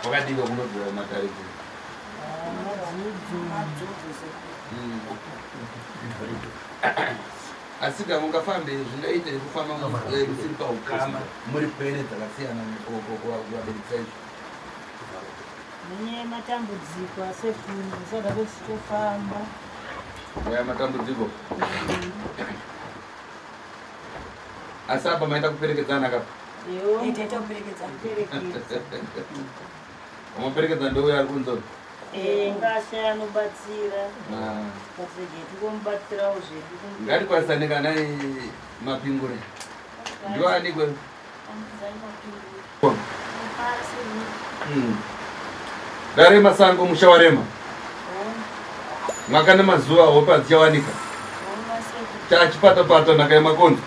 Wakadika kunobvira kumatare Asi ka mungafambe zvingaite kufamba musiri paukama muri pwere dzakasiyana kuvabereki saizvo. Nenyaya yematambudziko asekuru usada kuti tofamba. Nyaya yematambudziko. Asi apa maita kuperekedzana ka? Yo. Taita kuperekedzana. Kuperekedza. Wamaperekedza ndouya ari kunzona. Eh, ngasha anobatsira. Ah. Patirege tingomubatsirawo zvedu. Ngatikwanisane kana mapingure. Ndiwani kwe? Dare masango musha warema. Mwaka nemazuva hope hadzichawanika. Chachipata-pata nhaka yemakonzo.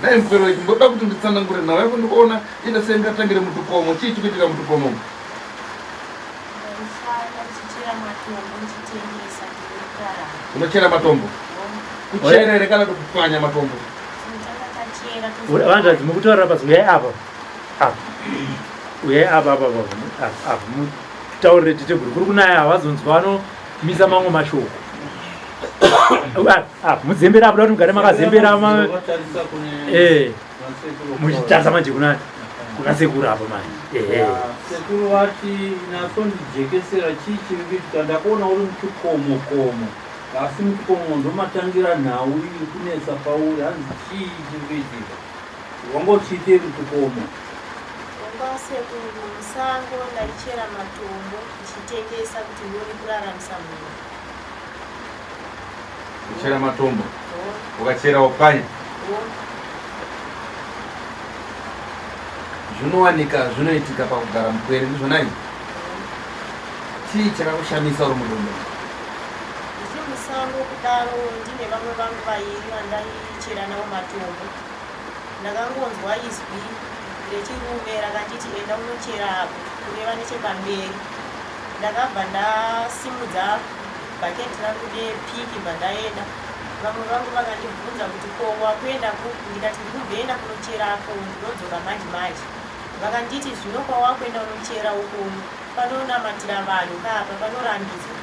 Nhai mupwere wechi ndoda kuti nditsanangure nhau yako ndikuona ita seingatangire mutukomo. Chii chikuitika mutukomo? Unochera matombo? Kuchera here kana kuti kupwanya matombo? Vanzvadzi mukutaurira pasi uyai apa apa uyai apa apa apa apa apa mutaurire teteguru kuri kunaya havazonzwa vanomisa mamwe mashoko Ah, muzembera apo kuti mugare makazembera ma eh muchitarisa manje kuna kuna sekuru apo manje eh sekuru vati natsondijekesera chii chiri kuitika ndakuona uri muchikomo komo asi muchikomo ndomatangira nhau iri kunetsa pauri hanzi chii chiri kuitika wanga uchiitei muchikomo Wanga sekuru musango ndaichera matombo ndichitengesa kuti ndione kuraramisa mhuri. Kuchera matombo. Ukachera wopwanya. Zvinowanika zvinoitika pakugara mupwere ndizvona izvi. Chii chakakushamisa uri mudombo? Ndiri musango kudaro ndine vamwe vangu vairi vandaichera navo matombo. Ndakangonzwa izwi rechirume rakanditi enda unochera apo kureva nechepamberi. Ndakabva ndasimudza bucket rangu nepiki bva ndaenda. Vamwe vangu vakandibvunza kuti ko wakuenda kupi ndikati ndikumboenda kunochera apo ndinodzoka manje manje. Vakanditi zvino kwawakuenda unochera uko panonamatira vanhu kaapa panorambidzwa.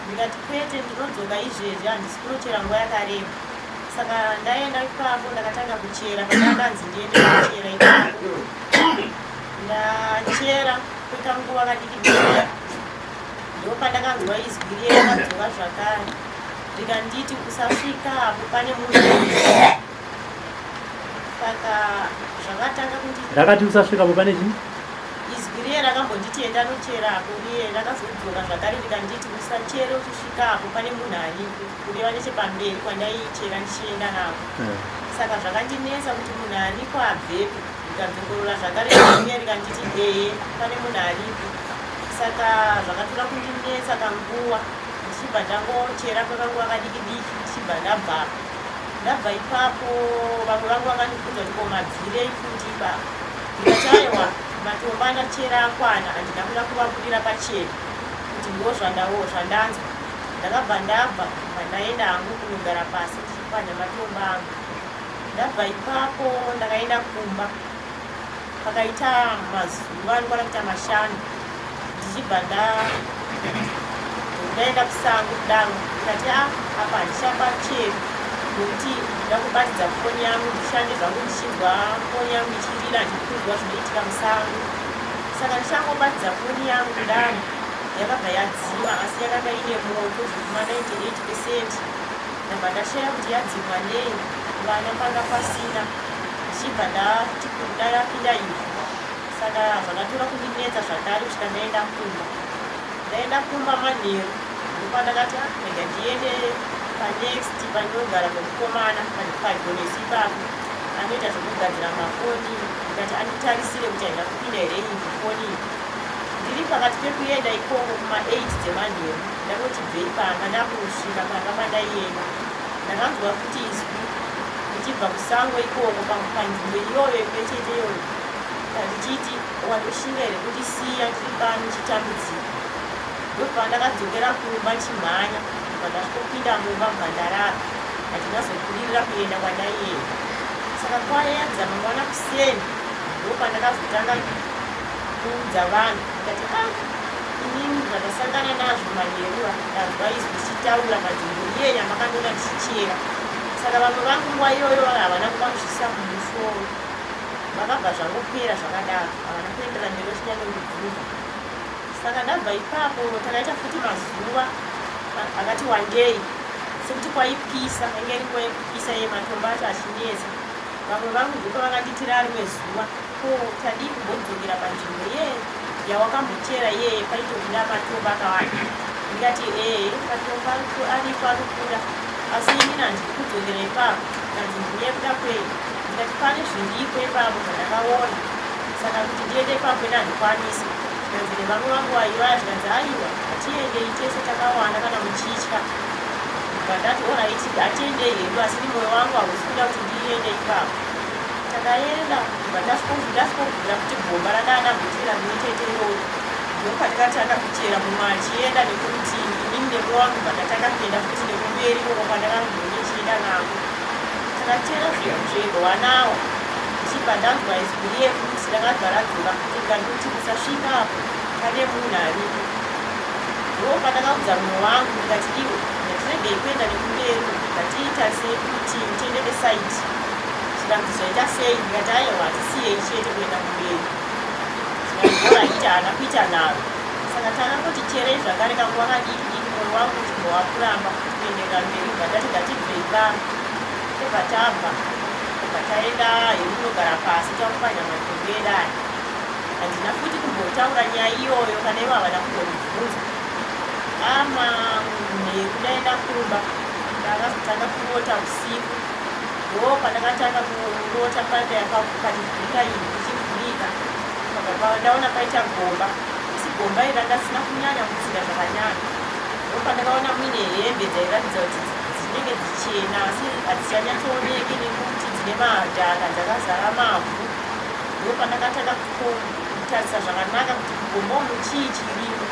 Ndikati kwete ndinodzoka izvezvi handisi kunochera nguva yakareba. Saka ndaenda ipapo ndakatanga kuchera pandakanzi ndiende kuchera ipapo. Ndachera kwekanguva kadiki diki ndopandakanzwa izwi riye rakadzoka zvakare rikanditi usasvika apo pane munhu saka zvakatanga kundi rakati usasvika apo pane chii izwi riye rakambonditi enda nochera apo riye rakazodzoka zvakare rikanditi usachere uchisvika apo pane munhu aripo kureva nechepamberi kwandaichera ndichienda nako eh. Saka zvakandinetsa kuti munhu aripo abvepi ndikadzokorora zvakare riya rikanditi ehe pane munhu aripo saka zvakatora kundinetsa kanguva ndichibva ndangochera kwekanguva kadiki diki ndichibva ndabvapo ndabva ipapo vamwe vangu vakandibvunza kuti ko mabvirei futi ipapo ndikati aiwa matombo andachera akwana handina kuda kuvabudira pachena kuti ndozvandawo zvandanzwa ndakabva ndabva bva ndaenda hangu kunogara pasi ndichipwanya matombo angu ndabva ipapo ndakaenda kumba pakaita mazuva anokwana kuita mashanu ndichibva ndaenda kusango kudaro ndikati a ah, apa handichapacheri nokuti ndida kubatidza foni yangu ndishande zvangu ndichinzwa foni yangu ichirira ndikunzwa zvinoitika musango saka ndichangobatidza foni yangu kudaro yakabva yadzima asi yakanga ine moto zvekuma 98 percent Ndabva ndashaya kuti yadzimwa nei vana panga pasina ndichibva ndati kuda yapinda ivhu saka zvakatora kundinetsa zvakare kusvika ndaenda kumba ndaenda kumba manheru ndopandakati ah, rega ndiende panext panogara mukomana padyo nesu ipapo anoita zvekugadzira mafoni ndikati anditarisire kuti haina kupinda here ivhu foni iyi ndiri pakati pekuenda ikoko kuma 8 dzemanheru Ndangoti bvei pamba ndakusvika pamba pandaienda ndakanzwa futi izwi richibva kusango ikoko panzvimbo iyoyo imwe chete iyoyo richiti wandoshinga here kundisiya ndiri pano ndichitambudzika ndobva ndakadzokera kumba ndichimhanya ndobva ndasvikopinda mumba bva ndarara handinazobudirira kuenda kwandaienda saka kwaedza mangwana kuseni. Ndopandakazotanga kuudza vanhu ndikati a ah, inini zvandasangana nazvo manheru ndanzwa izwi ndichitaura panzvimbo iye yamakandiona ndichichera. Saka vamwe vangu nguva iyoyo havana kuda kuzviisa mumusoro, vakabva zvangopera zvakadaro, havana kuendera mberi vachinyanyondibvunza. Saka ndabva ipapo takaita futi mazuva akati wandei sekuti kwaipisa, yange iri nguva yekupisa yematombo acho achinetsa. Vamwe vangu ndipo vakanditira rimwe zuva, ko tadii kumbodzokera panzvimbo iye yawakambochera iyeye paitobuda matombo akawanda. Ndikati ee matombo aripo arikukura asi inini handidi kudzokera ipapo. Kanzi ndine kuda kwei? Ndikati pane zviripo ipapo zvandakaona saka kuti ndiende ipapo ini handikwanisi. Zvikanzi nevamwe vangu vaivaya zvikanzi aiwa hatiendei tese takawana kana muchitya. Ndibva ndati oraiti hatiendei hedu asi ni moyo wangu hausi kuda kuti ndiende ipapo. Takaenda ndibva ndasvikovhura kuti gomba randanga ndambochera rimwe chete iroro. Ndopatakatanga kuchera mumwe achienda nekurutivi inini nemumwe wangu bva ndatanga kuenda futi nekumberi ikoko kwandakambonge ndichienda nako. Takachera zverwanawa ndichibva ndanzwa izwi riye futi rakabva radzoka futi rikanditi usasvika apo pane munhu aripo. Ndopandakaudza mumwe wangu ndikati iwe ngatiregei kuenda nekumberi uku ngatiitarisei kurutivi tiende nesaidi. Zvikanzi zvaita sei ndikati aiwa hatisiyei chete kuenda kumberi. Zvikanzi horaiti haana kuita nharo. Saka takangoti cherei zvakare kanguva kadiki diki moyo wangu uchibva wakuramba kuenderera mberi bva ndati ngatibvei pano. Tobva tabva tobva taenda hedu kunogara pasi takupwanya matombo edu aya. Handina futi kumbotaura nyaya iyoyo kana ivo havana kumbondibvunza. Ama manheru ndaenda kumba ndakazotanga kurota usiku ndo pandakatanga kurota paipa yakapachivhurika iyi ichivhurika pabva ndaona paita gomba asi gomba iri ranga risina kunyanya kutsira zvakanyanya ndo pandakaona muine hembe dzairatidza kuti dzinenge dzichena asi hadzichanyatsooneki nekuti dzine madhaka dzakazara mavhu ndo pandakatanga kutarisa zvakanaka kuti mugomba umu chii chirimo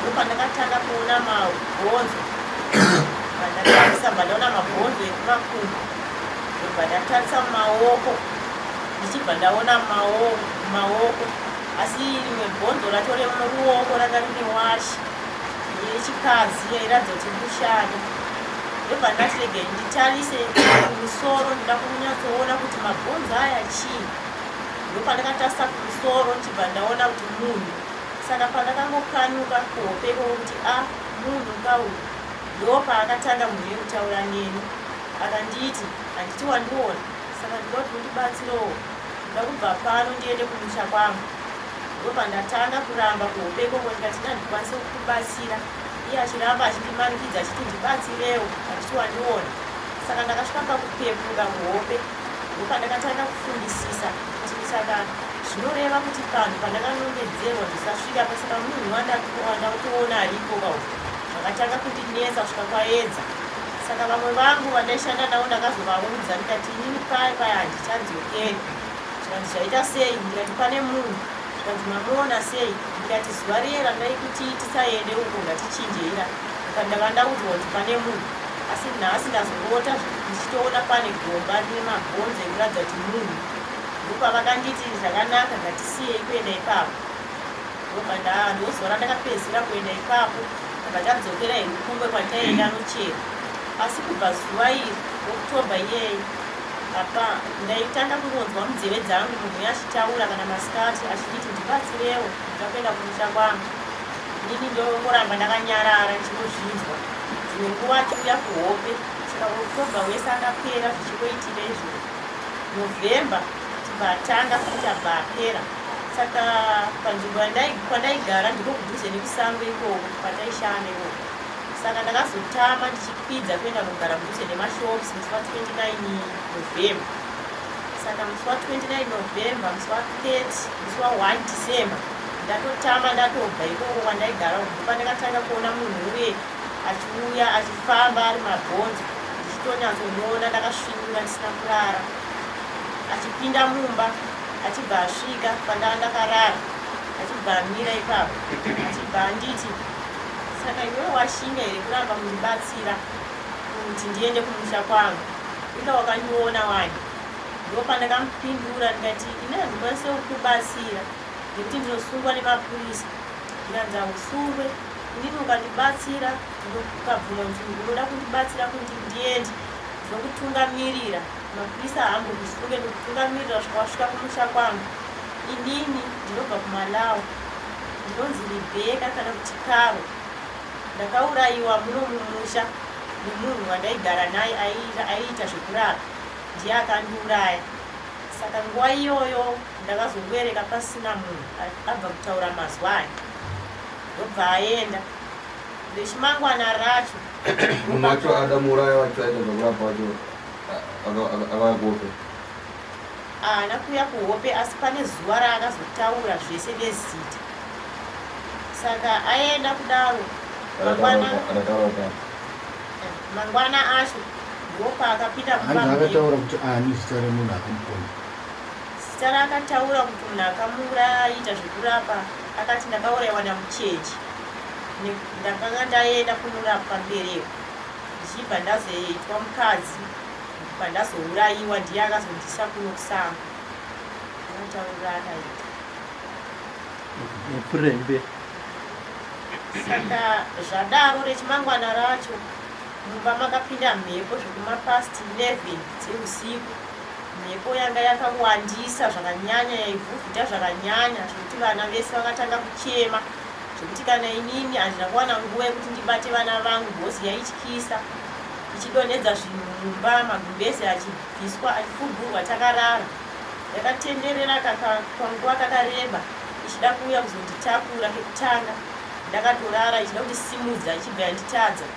ndopandakatanga kuona mabhonzo pandatarisa bva ndaona mabhonzo ekumakumbo ndobva ndatarisa mumaoko ndichibva ndaona maoko asi rimwe bhonzo racho remuruoko ranga rine washi yechikadzi yairatidza kuti iri kushanda ndobva ndati regei nditarise kumusoro ndida kunyatsoona kuti mabhonzo aya chii ndopandakatarisa kumusoro ndichibva ndaona kuti munhu Saka pandakangokanyuka kuhope ikoko kuti a ah, munhu ka uyu, ndopaakatanga munhu uye kutaura neni akanditi handiti wandiona saka ndinoda kuti undibatsirewo ndoda kubva pano ndiende kumusha kwangu. Ndopandatanga kuramba kuhope ikoko ndikati ndandikwanise kukubatsira iye achiramba achindimanikidza achiti ndibatsirewo handiti wandiona. Saka ndakasvika pakupepuka kuhope ndopandakatanga kufungisisa kuti saka Zvinoreva kuti panhu pandakanongedzerwa ndisasvika pa saka munhu wandatoona aripo ka uyu zvakatanga kundinetsa kusvika kwaedza. Saka vamwe vangu vandaishanda navo ndakazovaudza ndikati inini paye paye handichadzokeri. Zvikanzi zvaita sei ndikati pane munhu. Zvikanzi mamuona sei ndikati zuva riye randaikuti tisaende uko ngatichinjei ra ndikati ndanga ndaudzwa kuti pane munhu asi nhasi ndazorota ndichitoona pane gomba rine mabhonzo ekuratidza kuti munhu. Ndopavakanditi zvakanaka ngatisiyei kuenda ipapo. Ndobva ndozuva randakapedzisira kuenda ipapo ndabva tadzokera hedu kungwe kwataienda anochera. Asi kubva zuva iri October iyeye apa ndaitanga kungonzwa munzeve dzangu munhu uya achitaura kana masikati achinditi ndibatsirewo ndoda kuenda kumusha kwangu. Inini ndongoramba ndakanyarara ndichinozvinzwa. Dzimwe nguva achiuya kuhope saka October wese akapera zvichingoitika izvozvo. November tibva atanga futi abva apera saka panzvimbo kwandaigara ndiko kudhuze nekusango ikoko kwataishanda ikoko saka ndakazotama ndichikwidza kuenda kugara kudhuze nemashops musi wa 29 November saka musi wa 29 November musi wa 30 musi wa 1 December ndatotama ndatobva ikoko kwandaigara uko ndopandakatanga kuona munhu uye achiuya achifamba ari mabhonzo ndichitonyatsomuona ndakasvinura ndisina kurara achipinda mumba achibva asvika pandanga ndakarara achibva amira ipapo achibva anditi saka iwewe washinga here kuramba kundibatsira kuti ndiende kumusha kwangu inga wakandiona wani. Ndopandakamupindura ndikati ini handikwanise kukubatsira nekuti ndinosungwa nemapurisa. Ndikanzi hausungwe, inini ukandibatsira ukabvuma kuti unoda kundibatsira kuti ndiende ndinokutungamirira. Mapurisa haambokusunge, ndokutungamirira kusvika wasvika kumusha kwangu. Inini ndinobva kuMalawi, ndinonzi Rebecca kana kuti Caro. Ndakaurayiwa muno mumusha nemunhu wandaigara naye aiita zvekurapa ndiye akandiuraya. Saka nguva iyoyo ndakazongoereka pasina munhu abva kutaura mazwi aya ndobva aenda. Rechimangwana racho munhu wacho adamuuraya wacho aita zvekurapa wacho akauya kuhope. Haana kuuya kuhope asi pane zuva raakazotaura zvese nezita. Saka aenda kudaro mangwana mangwana acho ndopaakapinda mumba. Akataura kuti ani zita remunhu akamuponda? Zita raakataura kuti munhu akamuuraya aiita zvekurapa akati ndakauraiwa namucheche. Ndakanga ndaenda kunorapwa mbereko ndichibva ndazoitwa mukadzi pandazouraiwa ndiye akazondiisa kuno kusango. Anotaurira akaita. Nepfurembe. Saka zvadaro rechimangwana racho mumba makapinda mhepo zvekumapast 11 dzeusiku. Mhepo yanga yakawandisa zvakanyanya yaivhuvhuta zvakanyanya zvekuti vana vese vakatanga kuchema zvekuti kana inini handina kuwana nguva yekuti ndibate vana vangu because yaityisa ichidonhedza zvinhu mumba magumbeze achibviswa achifugurwa takarara. Yakatenderera kanguva kakareba ichida kuuya kuzonditakura kekutanga ndakatorara ichida kundisimudza ichibva yanditadza.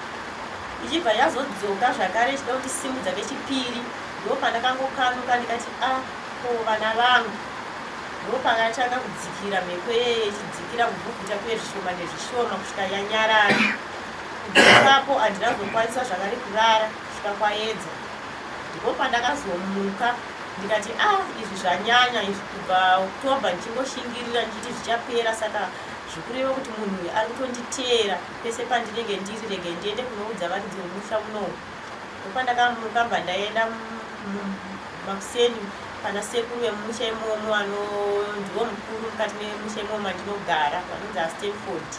Ichibva yazodzoka zvakare ichida kundisimudza kechipiri ndopandakangokanuka ndikati a ah, ko vana vangu. Ndopakatanga kudzikira mhepo yeye ichidzikira kuvhuvhuta kuye zvishoma nezvishoma kusvika yanyarara. Kubva ipapo handina kuzokwanisa zvakare kurara kusvika kwaedza. Ndipo pandakazomuka ndikati ah izvi zvanyanya izvi kubva October ndichingoshingirira ndichiti zvichapera saka zvikureva kuti munhu uyu ari kutonditeera pese pandinenge ndiri rege ndiende kunoudza varidzi vemusha unowu. Ndopandakamuka bva ndaenda makuseni pana sekuru vemumusha imomo ano ndiwo mukuru mukati memusha imomo mandinogara vanonzi aStanford.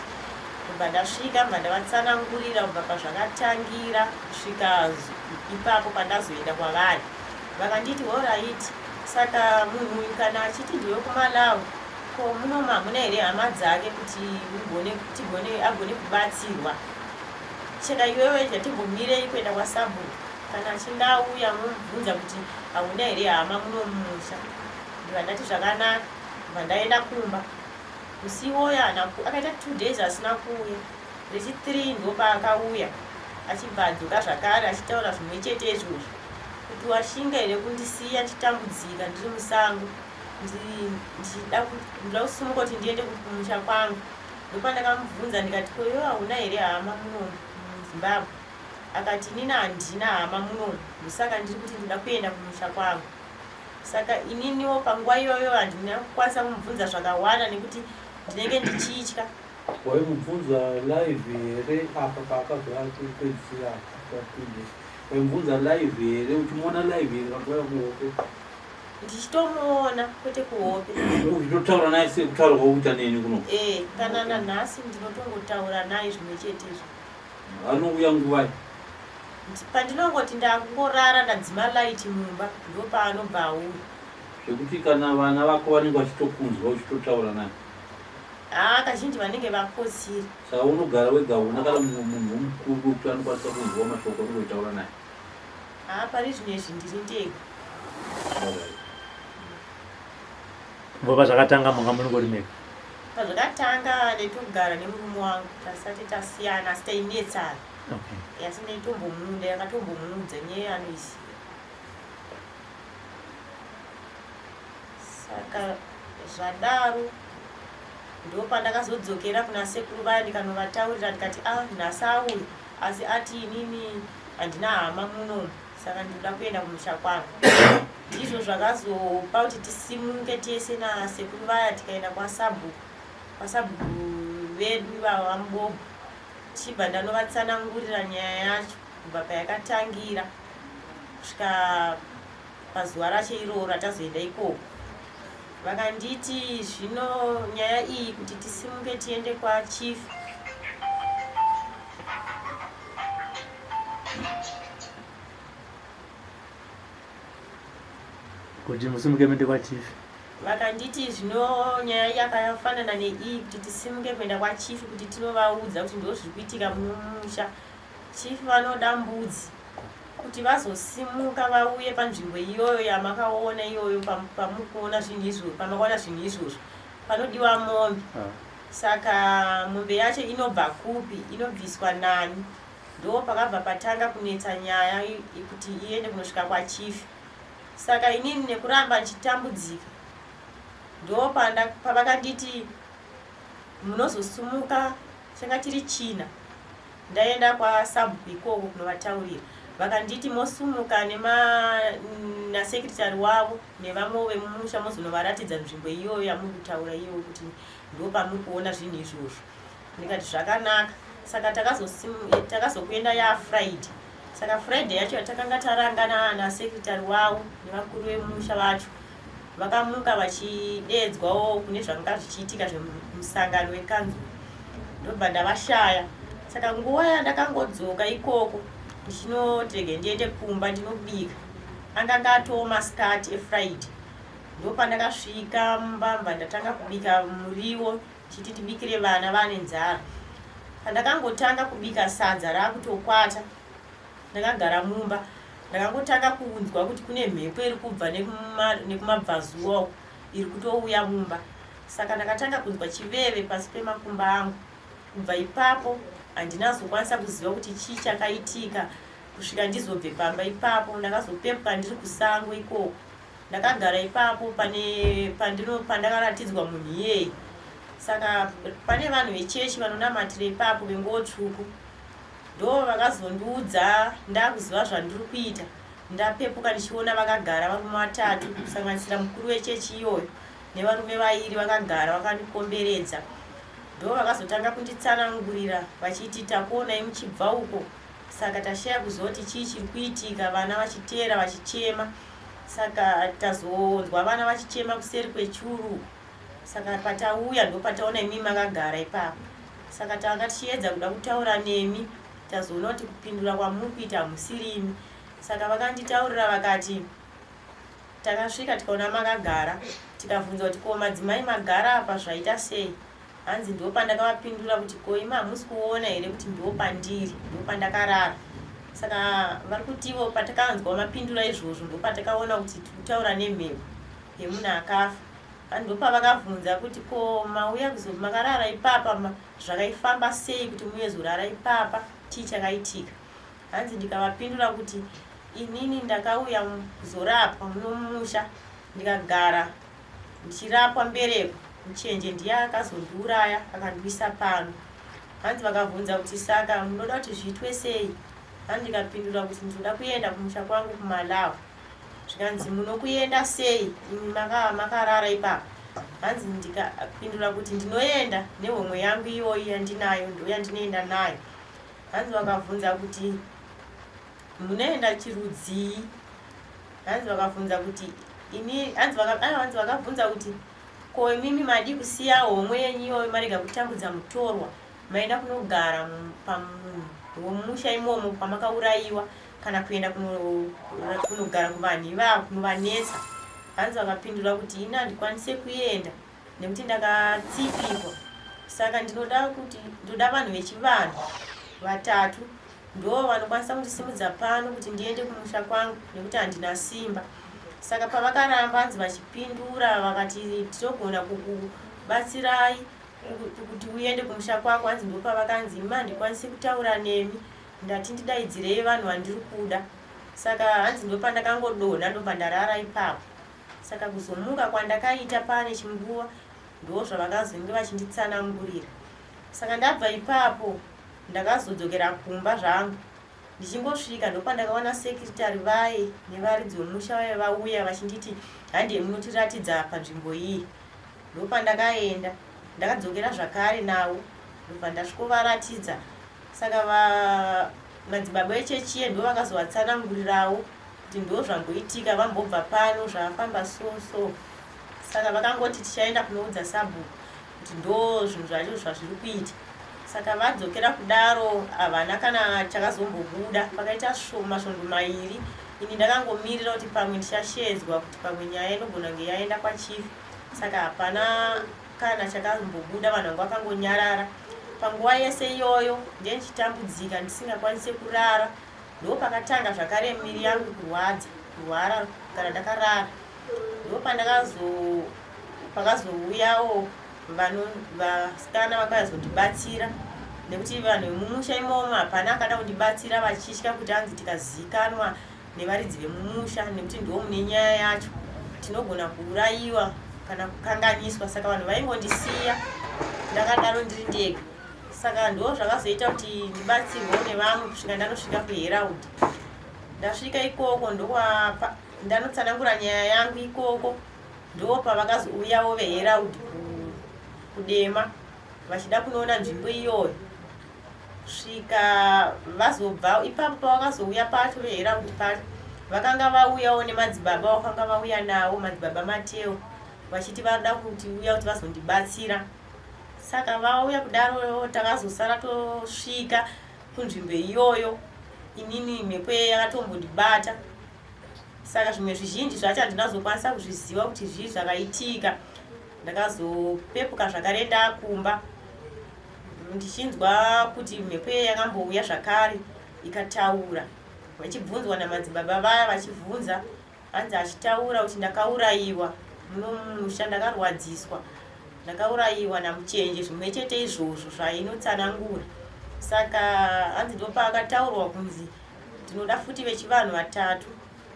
Ndobva ndasvika bva ndavatsanangurira kubva pazvakatangira kusvika ipapo pandazoenda kwavari. Vakanditi horaiti saka munhu uyu kana achiti ndiwe kuMalawi ko munomu hamuna here hama dzake kuti ugone tigone agone kubatsirwa. Saka iwewe ngatimbomirei kuenda kwasabhuku kana achinge auya momubvunza kuti hauna here hama muno mumusha. Ndibva ndati zvakanaka ndibva ndaenda kumba. Musi iwoyo haana akaita 2 days asina kuuya. Rechi 3 ndopaakauya achibva adzoka zvakare achitaura zvimwe chete izvozvo kuti washinga here kundisiya ndichitambudzika ndiri musango ndichida kusimuka kuti ndiende kumusha kwangu. Ndopandakamubvunza ndikati ko iwe hauna here hama muno muZimbabwe? Akati inini handina hama muno ndosaka ndiri kuti ndoda kuenda kumusha kwangu. Saka ininiwo panguva iyoyo handina kukwanisa kumubvunza zvakawanda nekuti ndinenge ndichitya. Waimubvunza live here apa paakazouya kupedzisira apa? Waimubvunza live here uchimuona live here kana kuuya kuhope? Ndichitomuona kwete kuhope. Uchitotaura naye sekutaura kwaukuita neni kuno? Eh, kana nanhasi ndinotongotaura naye zvimwe chetezvo. Anouya nguvai? Pandinongoti ndakungorara ndadzima light mumba ndopaanobva auya. Zvekuti kana vana vako vanenge vachitokunzwa uchitotaura naye? Haa kazhinji vanenge vakotsira. Saka unogara wega hauna kana mumwe munhu womukuru wekuti anokwanisa kunzwa mashoko anenge uchitaura naye? Haa pari zvino izvi ndiri ndega. Kubva pazvakatanga manga munongori mega? Pazvakatanga ndaitogara nemurume wangu tasati tasiyana asi tainetsana. Okay. Asi ndaitombomuda yakatombomuudza nyaya anoiziva. Saka zvadaro ndopandakazodzokera kuna sekuru vaya ndikanovataurira ndikati a ah, nhasi auya asi ati inini handina hama muno saka ndinoda kuenda kumusha kwangu ndizvo zvakazopa kuti tisimuke tese nasekuru vaya tikaenda kwasabhuku kwasabhuku vedu ivava vamubobo tichibva ndanovatsanangurira nyaya yacho kubva payakatangira kusvika pazuva racho iroro ratazoenda ikoko. Vakanditi zvino nyaya iyi kuti tisimuke tiende kwachief. Kuti musimuke muende kwachief. Vakanditi zvino nyaya yakafanana neiyi kuti tisimuke kuenda kwachief kuti tinovaudza kuti ndozviri kuitika mumusha. Chief vanoda mbudzi kuti vazosimuka vauye panzvimbo iyoyo yamakaona iyoyo pamukuona zvinhu izvozvo pamakaona zvinhu izvozvo panodiwa mombe ah. Saka mombe yacho inobva kupi inobviswa nani ndo pakabva patanga kunetsa nyaya kuti iende kunosvika kwachief. Saka inini nekuramba ndichitambudzika ndo pavakanditi munozosumuka changa chiri china Ndaenda kwasabhuku ikoko kunovataurira vakanditi mosumuka nema nasecretary wavo nevamwewo vemumusha mozonovaratidza nzvimbo iyoyo yamuri kutaura iyoyo kuti ndopamuri kuona zvinhu izvozvo ndikati zvakanaka saka takazokuenda yafriday saka friday yacho yatakanga tarangana nasecretary wavo nevakuru vemusha vacho vakamuka vachideedzwawo kune zvanga zvichiitika zvemusangano wekanzuru ndobva ndavashaya saka nguva yandakangodzoka ikoko ndichinoti rege ndiende kumba ndinobika anganga atoo masikati efriday ndopandakasvika mumba ndatanga kubika muriwo chiti ndibikire vana vane nzara pandakangotanga kubika sadza rakutokwata Ndakagara mumba ndakangotanga kunzwa kuti kune mhepo iri kubva nekumabvazuva uku iri kutouya mumba saka ndakatanga kunzwa chiveve pasi pemakumba angu kubva ipapo handina zokwanisa kuziva kuti chii chakaitika kusvika ndizobve pamba ipapo ndakazopepuka ndiri kusango ikoko ndakagara ipapo pane pandino pandakaratidzwa munhu iyeye saka pane vanhu vechechi vanonamatira ipapo venguo tsvuku Ndo vakazondiudza ndakuziva zvandiri kuita ndapepuka ndichiona vakagara varume vatatu kusanganisira mukuru wechechi iyoyo nevarume vairi vakagara vakandikomberedza ndo vakazotanga kunditsanangurira vachiti takuonai muchibva uko saka tashaya kuziva kuti chii chiri kuitika vana vachiteera vachichema saka tazonzwa vana vachichema kuseri kwechuru saka patauya ndopataona imi makagara ipapo saka tanga tichiedza kuda kutaura nemi tazoona kuti kupindura kwamuri kuita hamusirimi saka vakanditaurira vakati takasvika tikaona makagara tikabvunza kuti ko madzimai magara apa zvaita sei hanzi ndopandakavapindura kuti ko imi hamusi kuona here kuti ndopandiri ndopandakarara saka vari kutivo patakanzwa mapindura izvozvo ndopatakaona kuti tikutaura nemhepo yemunhu akafa Ndopavakavhunza kuti ko mauya kuzo makarara ipapa zvakaifamba sei kuti muuye zorara ipapa chii chakaitika hanzi ndikavapindura kuti inini ndakauya kuzorapwa muno mumusha ndikagara ndichirapwa mbereko muchenje ndiye akazondiuraya akandiisa pano hanzi vakavhunza kuti saka munoda kuti zviitwe sei hanzi ndikapindura kuti ndinoda kuenda kumusha kwangu kumalawi zvikanzi munokuenda sei imi makarara ipapo hanzi ndikapindura kuti ndinoenda nehomwe yangu iyoyi yandinayo ndoyandinoenda nayo hanzi vakabvunza kuti munoenda chirudzii hanzi vakabvunza kuti ini hanzi hanzi vakabvunza kuti ko imimi madii kusiya homwe yenyu iyoyo marega kutambudza mutorwa maenda kunogara pamunhu womusha imomo kwamakaurayiwa kana kuenda kunogara kuvanhu ivavo kunovanetsa hanzi vakapindura kuti ini handikwanise kuenda nekuti ndakatsipikwa saka ndinoda kuti ndoda vanhu vechivanhu vatatu ndo vanokwanisa kundisimudza pano kuti ndiende kumusha kwangu nekuti handina simba saka pavakaramba hanzi vachipindura vakati tinogona kukubatsirai kuti uende kumusha kwako hanzi ndopavakanzi imi handikwanisi kutaura nemi ndati ndidaidzirei vanhu vandiri kuda saka hanzi ndopandakangodonha ndobva ndarara ipapo saka kuzomuka kwandakaita pane chinguva ndozvavakazonge vachinditsanangurira saka ndabva ipapo ndakazodzokera kumba zvangu ndichingosvika ndopandakaona sekretary vaye nevaridzi vemusha vaye vauya vachinditi handei munotiratidza panzvimbo iyi ndopandakaenda ndakadzokera zvakare navo ndobva ndasvikovaratidza saka madzibaba echechiye ndo vakazovatsanangurirawo kuti ndo zvamboitika vambobva pano zvafamba so so. Saka vakangoti tichaenda kunoudza sabhuku kuti ndo zvinhu zvacho zvazviri kuita. Saka vadzokera kudaro havana kana chakazombobuda. Pakaita masvondo mairi ini ndakangomirira kuti pamwe ndichashedzwa kuti pamwe nyaya inogona kunge yaenda kwachief. Saka hapana kana chakambobuda, vanhu vanga vakangonyarara. Panguva yese iyoyo ndiye ndichitambudzika ndisingakwanise kurara. Ndopakatanga zvakare miri yangu kurwadza, kurwara kana ndakarara. Ndopandakazo pakazouyawo vanhu vasikana vakazondibatsira nekuti vanhu vemumusha imomo hapana akada kundibatsira vachitya kuti hanzi tikazikanwa nevaridzi vemumusha nekuti ndiwo mune nyaya yacho tinogona kuurayiwa kana kukanganiswa. Saka vanhu vaingondisiya ndakadaro ndiri ndega. Saka ndo zvakazoita kuti ndibatsirwewo nevamwe kusvika ndanosvika kuHerald. Ndasvika ikoko ndokwapa ndanotsanangura nyaya yangu ikoko ndopavakazouyawo veHerald kuDema vachida kunoona nzvimbo iyoyo. Svika vazobva ipapo pavakazouya pacho veHerald pacho vakanga vauyawo nemadzibaba vakanga vauya nawo madzibaba Mateo vachiti vanoda kuti uya kuti vazondibatsira. Saka vauya kudaro takazosara tosvika kunzvimbo iyoyo inini mhepo yakatombondibata. Saka zvimwe zvizhinji zvacho handina kuzokwanisa kuzviziva kuti zvii zvakaitika. Ndakazopepuka zvakare ndakumba ndichinzwa kuti mhepo iye yakambouya zvakare ikataura vachibvunzwa namadzibaba vaya vachibvunza hanzi achitaura kuti ndakaurayiwa muno mumusha ndakarwadziswa ndakaurayiwa namuchenje zvimwe chete izvozvo zvainotsanangura. Saka hanzi ndopaakataurwa kunzi ndinoda futi vechivanhu vatatu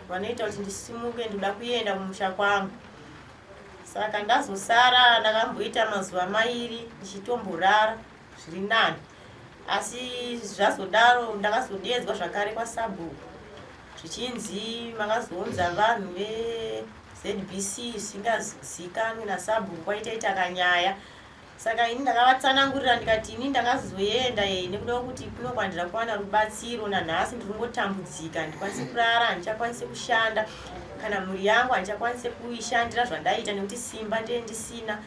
vanoita kuti ndisimuke ndoda kuenda kumusha kwangu. Saka ndazosara ndakamboita mazuva mairi ndichitomborara zviri nani, asi zvazodaro ndakazodedzwa zvakare kwasabhuku zvichinzi makazounza vanhu veZBC zvisingazikanwi nasabhuku kwaitaita kanyaya. Saka ini ndakavatsanangurira ndikati ini ndakazoenda eh, nekuda kwekuti kuno kwandira kuwana rubatsiro nanhasi ndiri kungotambudzika, handikwanisi kurara, handichakwanisi kushanda kana mhuri yangu handichakwanisi kuishandira zvandaita nekuti simba ndee ndisina,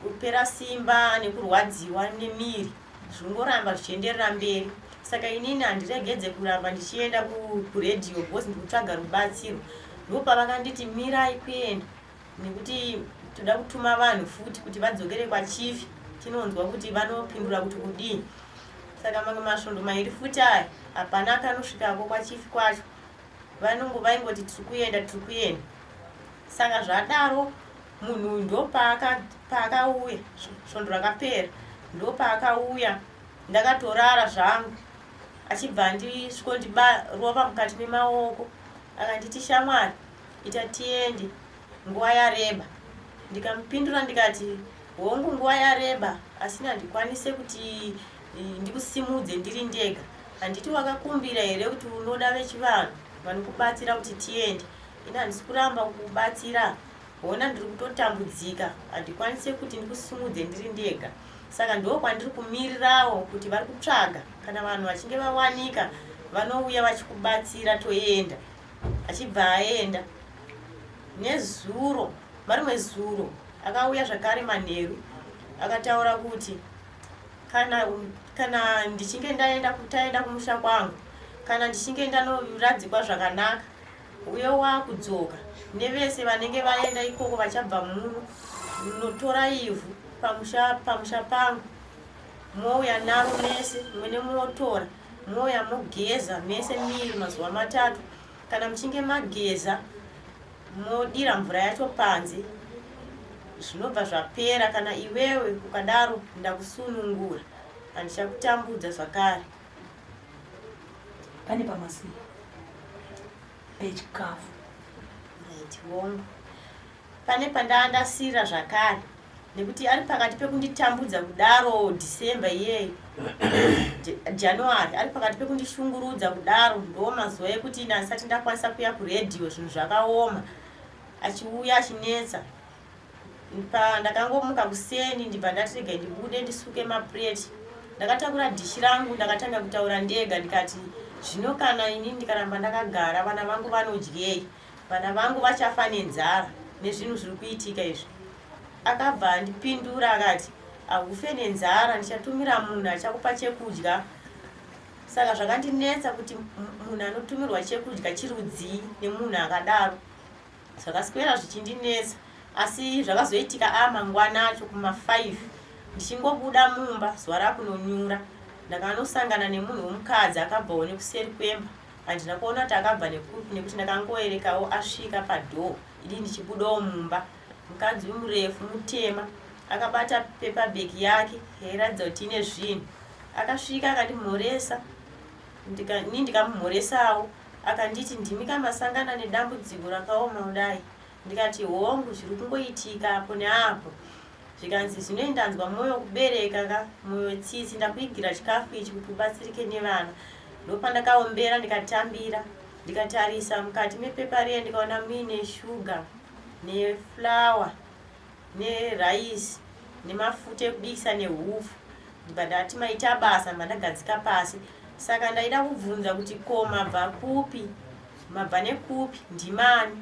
kupera simba nekurwadziwa nemiri zvingoramba zvichienderera mberi. Saka inini handiregedze kuramba ndichienda kuredhiyo because ndiri kutsvaga rubatsiro. Ndopavakanditi mirai kuenda nekuti toda kutuma vanhu futi kuti vadzokere kwachief tinonzwa kuti vanopindura kuti kudii. Saka mamwe masvondo mairi futi aya hapana akanosvikako kwachief kwacho, vanongo vaingoti tiri kuenda tiri kuenda. Saka zvadaro munhu uyu ndopaakauya svondo rakapera, ndopaakauya ndakatorara zvangu achibva andisvikondibarova mukati memaoko akanditi shamwari ita tiende nguva yareba. Ndikamupindura ndikati hongu nguva yareba asi handikwanise kuti ndikusimudze ndiri ndega. Handiti wakakumbira here kuti unoda vechivanhu vanokubatsira kuti tiende? Ini handisi kuramba kukubatsira, hona ndiri kutotambudzika handikwanise kuti ndikusimudze ndiri ndega. Saka ndo kwandiri kumirirawo kuti vari kutsvaga kana vanhu vachinge vawanika vanouya vachikubatsira toenda. Achibva aenda nezuro, marimwe zuro akauya zvakare manheru akataura kuti kana ndichinge ndaenda taenda kumusha kwangu, kana ndichinge ndanoradzikwa zvakanaka uye wakudzoka nevese vanenge vaenda ikoko vachabva muno, munotora ivhu pamusha pangu mouya naro mese mwene motora mouya mogeza mese miri mazuva matatu. Kana muchinge mageza modira mvura yacho panze zvinobva zvapera. Kana iwewe ukadaro ndakusunungura, handichakutambudza zvakare. Pane pamasiya pechikafu. Right, hongu. Pane pandandasira zvakare nekuti ari pakati pekunditambudza kudaro December iyeyo January ari pakati pekundishungurudza kudaro, ndo mazuva ekuti ini handisati ndakwanisa kuya kuredhiyo, zvinhu zvakaoma, achiuya achinetsa. Ndakangomuka kuseni ndibva ndati regai ndibude ndisuke mapureti. Ndakatakura dhishi rangu ndakatanga kutaura ndega ndikati Zvino kana ini ndikaramba ndakagara, vana vangu vanodyei? Vana vangu vachafa nenzara nezvinhu zviri kuitika izvi. Akabva andipindura akati, Haufe nenzara, ndichatumira munhu achakupa chekudya. Saka zvakandinetsa kuti munhu anotumirwa chekudya chirudzii nemunhu akadaro. Zvakaswera zvichindinetsa asi zvakazoitika a mangwana acho kuma 5 ndichingobuda mumba zuva rakunonyura ndakanosangana nemunhu wemukadzi akabvawo nekuseri kwemba handina kuona kuti akabva nekupi nekuti ndakangoerekawo asvika padoor ini ndichibudawo mumba mukadzi uyu murefu mutema akabata paper bag yake yairatidza kuti ine zvinhu akasvika akandimhoresa ini ndikamumhoresawo akanditi ndimi kamasangana nedambudziko rakaoma kudai ndikati hongu zviri kungoitika apo neapo zvikanzi zvinoi ndanzwa mwoyo kubereka ka mwoyo tsitsi ndakuigira chikafu ichi kuti ubatsirike nevana ndopandakaombera ndikatambira ndikatarisa mukati mepepa riye ndikaona muine shuga neflour neraisi nemafuta ekubikisa nehupfu ndibva ndati maita basa ndibva ndagadzika pasi saka ndaida kubvunza kuti ko mabva kupi mabva nekupi ndimani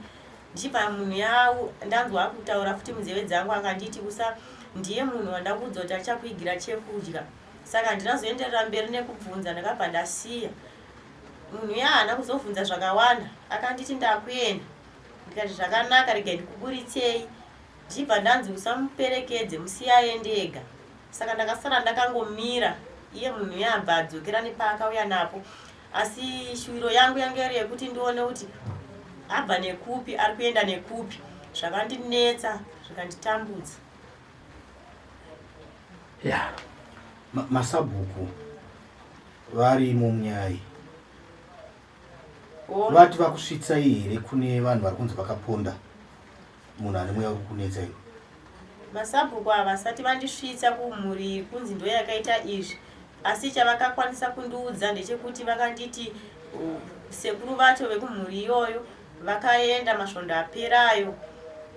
ndichibva munhu yau ndanzwa akutaura futi munzeve dzangu akanditi usa ndiye munhu wandakuudza kuti achakuigira chekudya saka handinazoenderera mberi nekubvunza ndakabva ndasiya munhu ya haana kuzobvunza zvakawanda akanditi ndakuenda ndikati zvakanaka regai ndikuburitsei ndichibva ndanzi usamuperekedze musiye aende ega saka ndakasara ndakangomira iye munhu uye abva adzokera nepaakauya napo asi shuwiro yangu yange iri yekuti ndione kuti abva nekupi ari kuenda nekupi zvakandinetsa zvikanditambudza ya masabhuku varimo munyaya iyi vati vakusvitsai here kune vanhu vari kunzi vakaponda munhu ane mweya wekukunetsa iwe? Masabhuku ava vasati vandisvitsa kumhuri iri kunzi ndo yakaita izvi asi chavakakwanisa kundiudza ndechekuti vakanditi sekuru vacho vekumhuri iyoyo vakaenda masvondo aperayo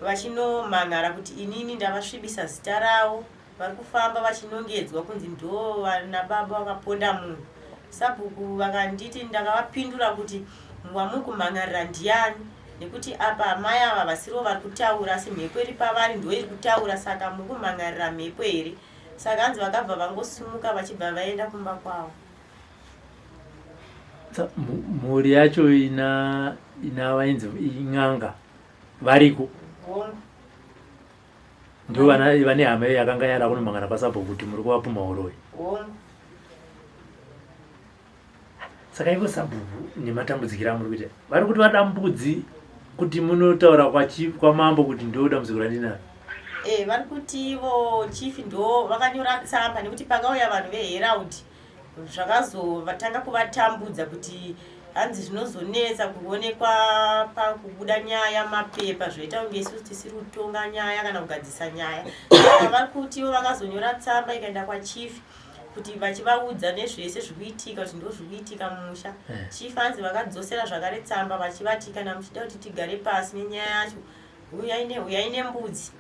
vachinomhan'ara kuti inini ndavasvibisa zita ravo Vari kufamba vachinongedzwa kunzi ndo vana baba vakaponda munhu. Sabhuku vakanditi ndakavapindura kuti wamuri kumhan'arira ndiani nekuti apa amai ava vasirivo vari kutaura asi mhepo iri pavari ndo iri kutaura saka muri kumhan'arira mhepo here? Saka hanzi vakabva vangosimuka vachibva vaenda kumba kwavo. Mhuri yacho ina ina vainzi in'anga variko. Hongu. Ndo vana vane hama iyo yakanga yada kunomhangana kwasabhuku kuti muri kuvapumha uroyi. Hongu. Saka ivo sabhuku nematambudzikiro amuri kuita vari kuti vada mbudzi kuti munotaura kwamambo kuti ndo dambudziko randinaro. Eh, vari kuti ivo chief ndo vakanyora tsamba nekuti pakauya vanhu veherald zvakazovatanga kuvatambudza kuti hanzi zvinozonetsa kuonekwa pakubuda nyaya mapepa zvoita kunge isusu tisiri kutonga nyaya kana kugadzisa nyaya saka vari kuti ivo vakazonyora tsamba ikaenda kwachief kuti vachivaudza nezvese zvikuitika kuti ndo zvikuitika mumusha eh. chief hanzi vakadzosera zvakare tsamba vachivati kana muchida kuti tigare pasi nenyaya yacho huyai nembudzi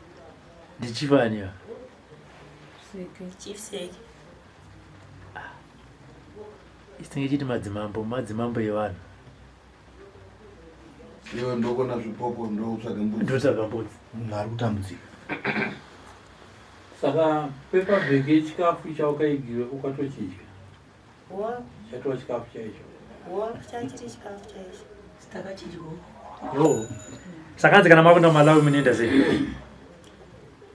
ndichief ani chief seke Isinge chiti madzimambo madzimambo evanhu. Iwe ndokona zvipoko ndokutsvaga mbudzi. Ndotsvaga mbudzi. Munhu ari kutambudzika. Saka paper bag yechikafu chawakaigirwa ukatochidya? Hongu. Chatova chikafu chaicho? Hongu, chachiri chikafu chaicho. Takachidyawo. Yo. Saka hanzi kana makuenda kuMalawi munoenda sei?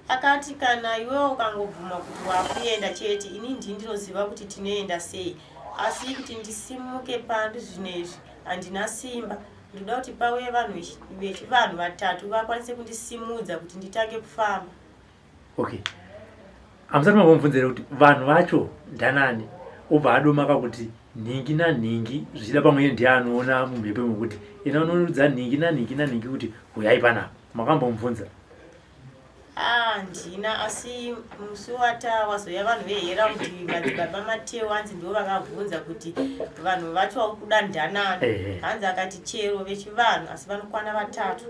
Akati kana iwewe ukangobvuma kuti wakuenda chete ini ndini ndinoziva kuti tinoenda sei asi kuti ndisimuke pandi zvino izvi handina simba ndinoda kuti pauye vanhu vechivanhu vatatu vakwanise kundisimudza kuti nditange kufamba. Okay hamusati mambomubvunza here kuti vanhu vacho ndanani obva adomaka kuti nhingi nanhingi zvichida pamwe ndiye anoona mumhepo imomo kuti ena unoudza nhingi nanhingi nanhingi kuti huyai panapa makambomubvunza Ah, ndina asi musi wata wazouya vanhu veherald madzibaba mateo hanzi ndivo vakabvunza kuti vanhu vacho vakuda ndanani Ehe. hanzi akati chero vechivanhu asi vanokwana vatatu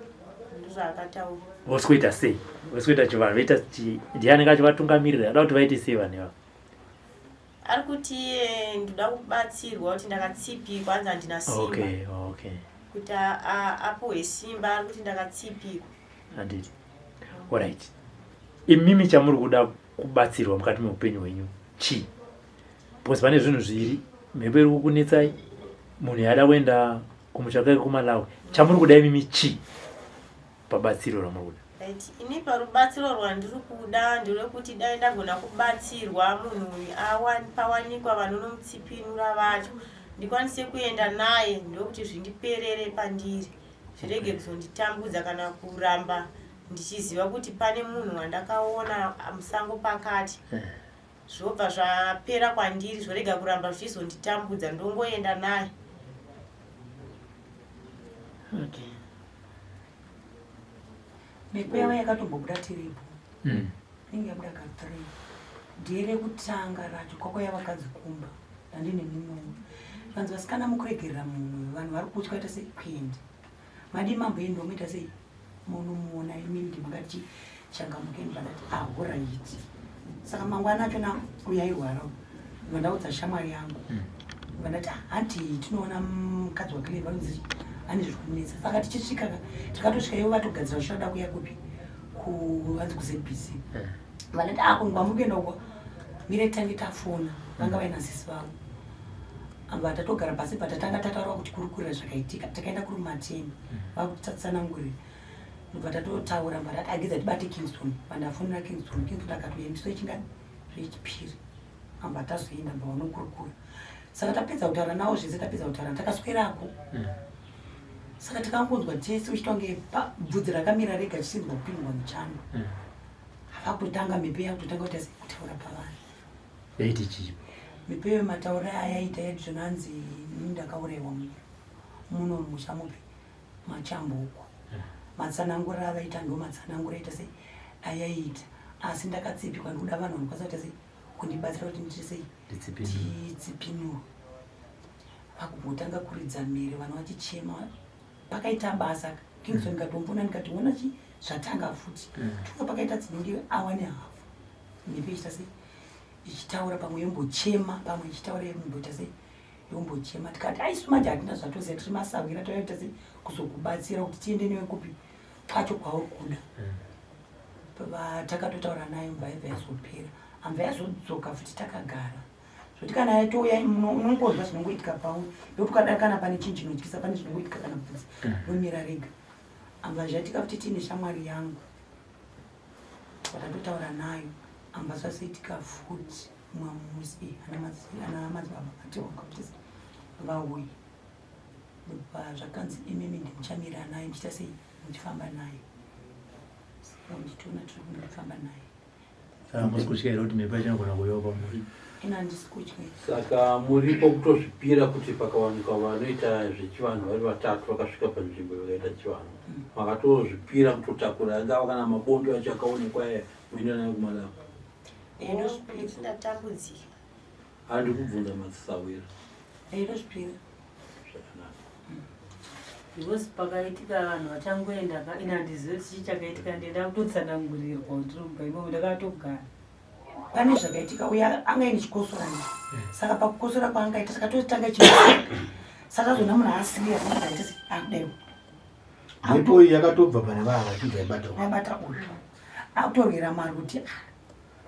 ndozvaakataura vosikuita sei vosikuita chivanhu voita chi ndiye anenge achivatungamirira ada kuti vaite sei vanhu ivavo Ari kuti iye ndoda kubatsirwa kuti ndakatsipikwa, hanzi handina simba. Okay, okay. Kuti apuhwe simba, ari kuti ndakatsipikwa. Handiti. Alright. Imimi chamuri kuda kubatsirwa mukati meupenyu hwenyu chii? Because pane zvinhu zviri mhepo iri kukunetsai, munhu yada kuenda kumusha kwake kuMalawi. Chamuri kuda imimi chii pabatsiro ramuri kuda? Right. Ini parubatsiro rwandiri kuda nderwekuti dai ndagona kubatsirwa munhu uyu pawanikwa vanonomutsipinura vacho ndikwanise kuenda naye ndokuti zvindiperere pandiri zvirege kuzonditambudza kana kuramba ndichiziva kuti pane munhu wandakaona musango pakati eh. Zvobva zvapera kwandiri zvorega kuramba zvichizonditambudza ndongoenda naye. Okay. Mhepo yavo yakatombobuda tiripo. Inenge yabuda ka 3. Day rekutanga racho kwakauya vakadzi kumba ndandine mumwe. Vanzi vasikana mukuregerera mumwe vanhu vari kutya kuita sei kuenda. Madii mamboenda moita sei munomuona imimi ndimakati changamukeni vandati ahoraiti ah, saka mangwana acho na uyu airwara vandaudza shamwari yangu hmm. vandati ah, hanti tinoona mukadzi wakile vanonzi ane zviri kumunetsa saka tichisvika takatosvika ivo vatogadzira vachida kuya kupi kuvanzi kuzbc hmm. vanati ah, kwamuri kuenda uko mire tange tafona vanga vaina sisi vavo Amba tatogara pasi patatanga tataura kuti kurukurira zvakaitika takaenda kurumateni mm. vakutitsanangurira ndobva tatotaura mba tati ageza tibate Kingston vandafonera Kingston Kingston akatouya miso yechingani zvechipiri amba tazoenda mba vanokurukura saka tapedza kutaura navo zvese tapedza kutaura takaswerako mm. saka takangonzwa tese uchita kunge bvudzi rakamira rega chichinzwa kupindwa muchando mm. havakutotanga mhepo yakutotanga kuita sekutaura pavanhu Yaiti chii? Mhepo matauriro ayaita yaiti zvinanzi ini ndakauraiwa muno mumusha mupi machambuku. Hmm. Matsananguriro avaita ndo matsananguriro aita sei ayaiita asi ndakatsipikwa ndikuda vanhu vanokwanisa kuita sei kundibatsira kuti ndiite sei titsipinurwe. Vakugotanga kuridza mhere vanhu vachichema pakaita basa Kingston hmm. ndikatombona ndikati ona chi zvatanga futi hmm. tuka pakaita dzinenge awa nehafu mhepo ichiita sei ichitaura pamwe yombochema pamwe ichitaura yomboita sei yombochema tikati aisu manje hatina zvatoziva tiri masahwira tauya sei kuzokubatsira kuti tiende newe kupi kwacho kwauri kuda hmm. takatotaura nayo mva yaibva yazopera amva yazodzoka futi takagara zvoti kana yatouya unongonzwa zvinongoitika pauri ndokuti ukadai kana pane chinhu chinotyisa pane zvinongoitika kana bvudzi hmm. romira rega amva zvaitika futi tiine shamwari yangu Watatotaura nayo amba zvazoitika futi mumwe musi ana madzibaba atiwanga kuti vauye ndobva zvakanzi imimi ndimuchamira naye muchiita sei muchifamba naye saka muchitiona tiri kufamba naye Saka musi kutya here kuti mhepo yacho inogona kuuyawo pamuri? Ini handisi kutya. Saka muripo kutozvipira kuti pakawanikwa vanoita zvechivanhu vari vatatu vakasvika panzvimbo vakaita chivanhu. Mm. Makatozvipira kutotakura angava kana mabondo acho akaonekwa aya moenda nayo kuMalawi. Eh, ndozvipira. Ndatambudzika. Handi kubvunza madzisahwira. Eh, ndozvipira. Zvakanaka. Because pakaitika vanhu vachangoenda ka ini handizive kuti chii chakaitika ndenda kutotsanangurirwa kuti ndinobva imomo ndakatogara. Pane zvakaitika uya anga aine chikosora nje saka pakukosora kwaangaita takatotanga chimusaka saka azona munhu asiriya akaita se akudaiwo Mhepo iyi yakatobva pane vava vachibva yabata uyu. abata uyu akutorwira mari kuti ah,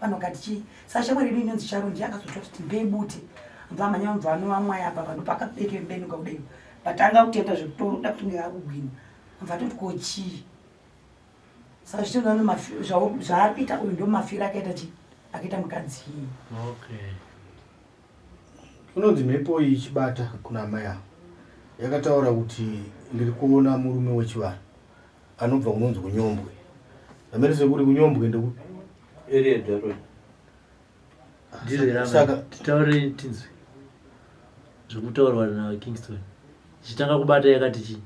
vanhu vakati chii saka shamwari yedu inonzi Sharon ndiye akazotora kuti mbei bute mva mhanya mva anovamwaya apa vanhu pakabeke mbenuka kudai vatanga kutenda zvekutoda kutunge akugwina mva toti ko chii saka zvichitoona zvaari kuita uyu ndo mafiro akaita chii akaita mukadzi iyi okay Unonzi mhepo iyi ichibata kuna amai avo yakataura kuti ndiri kuona murume wechivanhu anobva kunonzi kunyombwe amene sekuri kunyombwe ndekupi Area Darwin. Ndizvo here amai? Saka Titaure tinzwe zvekutaurwa naKingston. Ichitanga kubata yakati chii?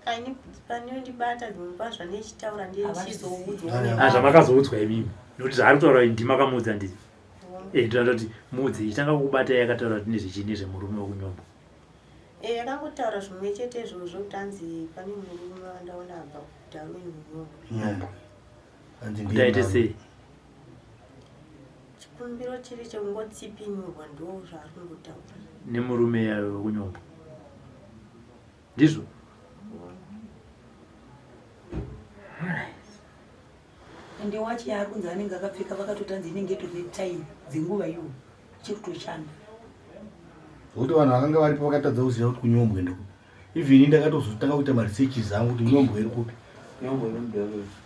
Ani panondibata dzimwe nguva zvandichitaura ndiye ndichizoudzwa Ah, Ah, nevanhu. zvamakazoudzwa imimi nokuti zvaari kutaura ndimi makamuudza nditi eh ndinoda kuti muudze ichitanga kukubata yakataura kuti nezvechii nezvemurume wekunyombwa Eh, yakangotaura zvimwe chete izvozvo kuti hanzi pane murume wandaona abva kuDarwin Munyombwe. Nyombwe. Hanzi kuti ndiye aite mama. sei Chikumbiro Chikumbiro chiri chekungotsipinurwa ndo zvaari kungotaura. Nemurume yayo wekunyomba. Ndizvo? Ende wachi yaari kunzi anenge akapfeka vakatotanzi inenge itori netime dzenguva iyoyo ichiri kutoshanda. Zvekuti vanhu vakanga varipo vakatadza kuziva kuti kunyombwe ndekupi. Even ini ndakatozotanga kuita maresearches angu kuti nyombwe iri kupi. Nyombwe iri mudhara.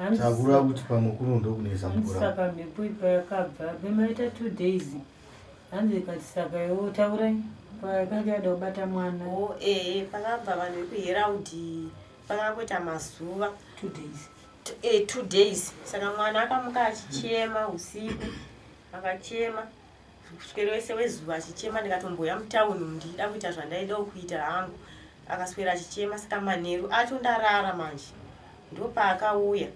Takura kuti pamwe kuno ndokune zambuko rangu. Saka mhepo ipa yakabva bemaita 2 days. Hanzi ikati saka iwe taurai payakanga yada kubata mwana. Oh eh pakabva vanhu vekuHerald pakangoita mazuva 2 days. Eh 2 days. Saka mwana akamuka achichema usiku akachema kuswero wese wezuva achichema ndikatombouya mutown ndichida kuita zvandaidawo kuita hangu akaswera achichema saka manheru acho ndarara manje ndopaakauya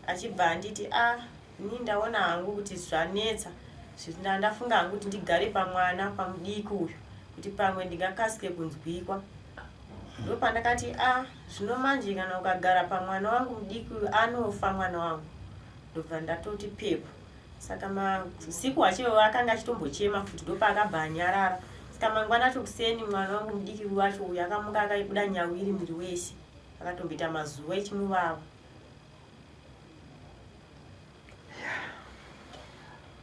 achibva anditi a ah, ini ndaona hangu kuti zvanetsa ndandafunga hangu kuti ndigare pamwana pamudiki uyu kuti pamwe ndingakasike kunzwikwa ndopandakati a ah, zvino manje kana ukagara pamwana wangu mudiki uyu anofa mwana wangu ndobva ndatoti pepo saka mausiku hwacho akanga achitombochema futi ndopaakabva anyarara saka mangwana acho kuseni mwana wangu mudiki wacho uyu akamuka akaibuda nyawiri miri wese akatomboita mazuva echimuvava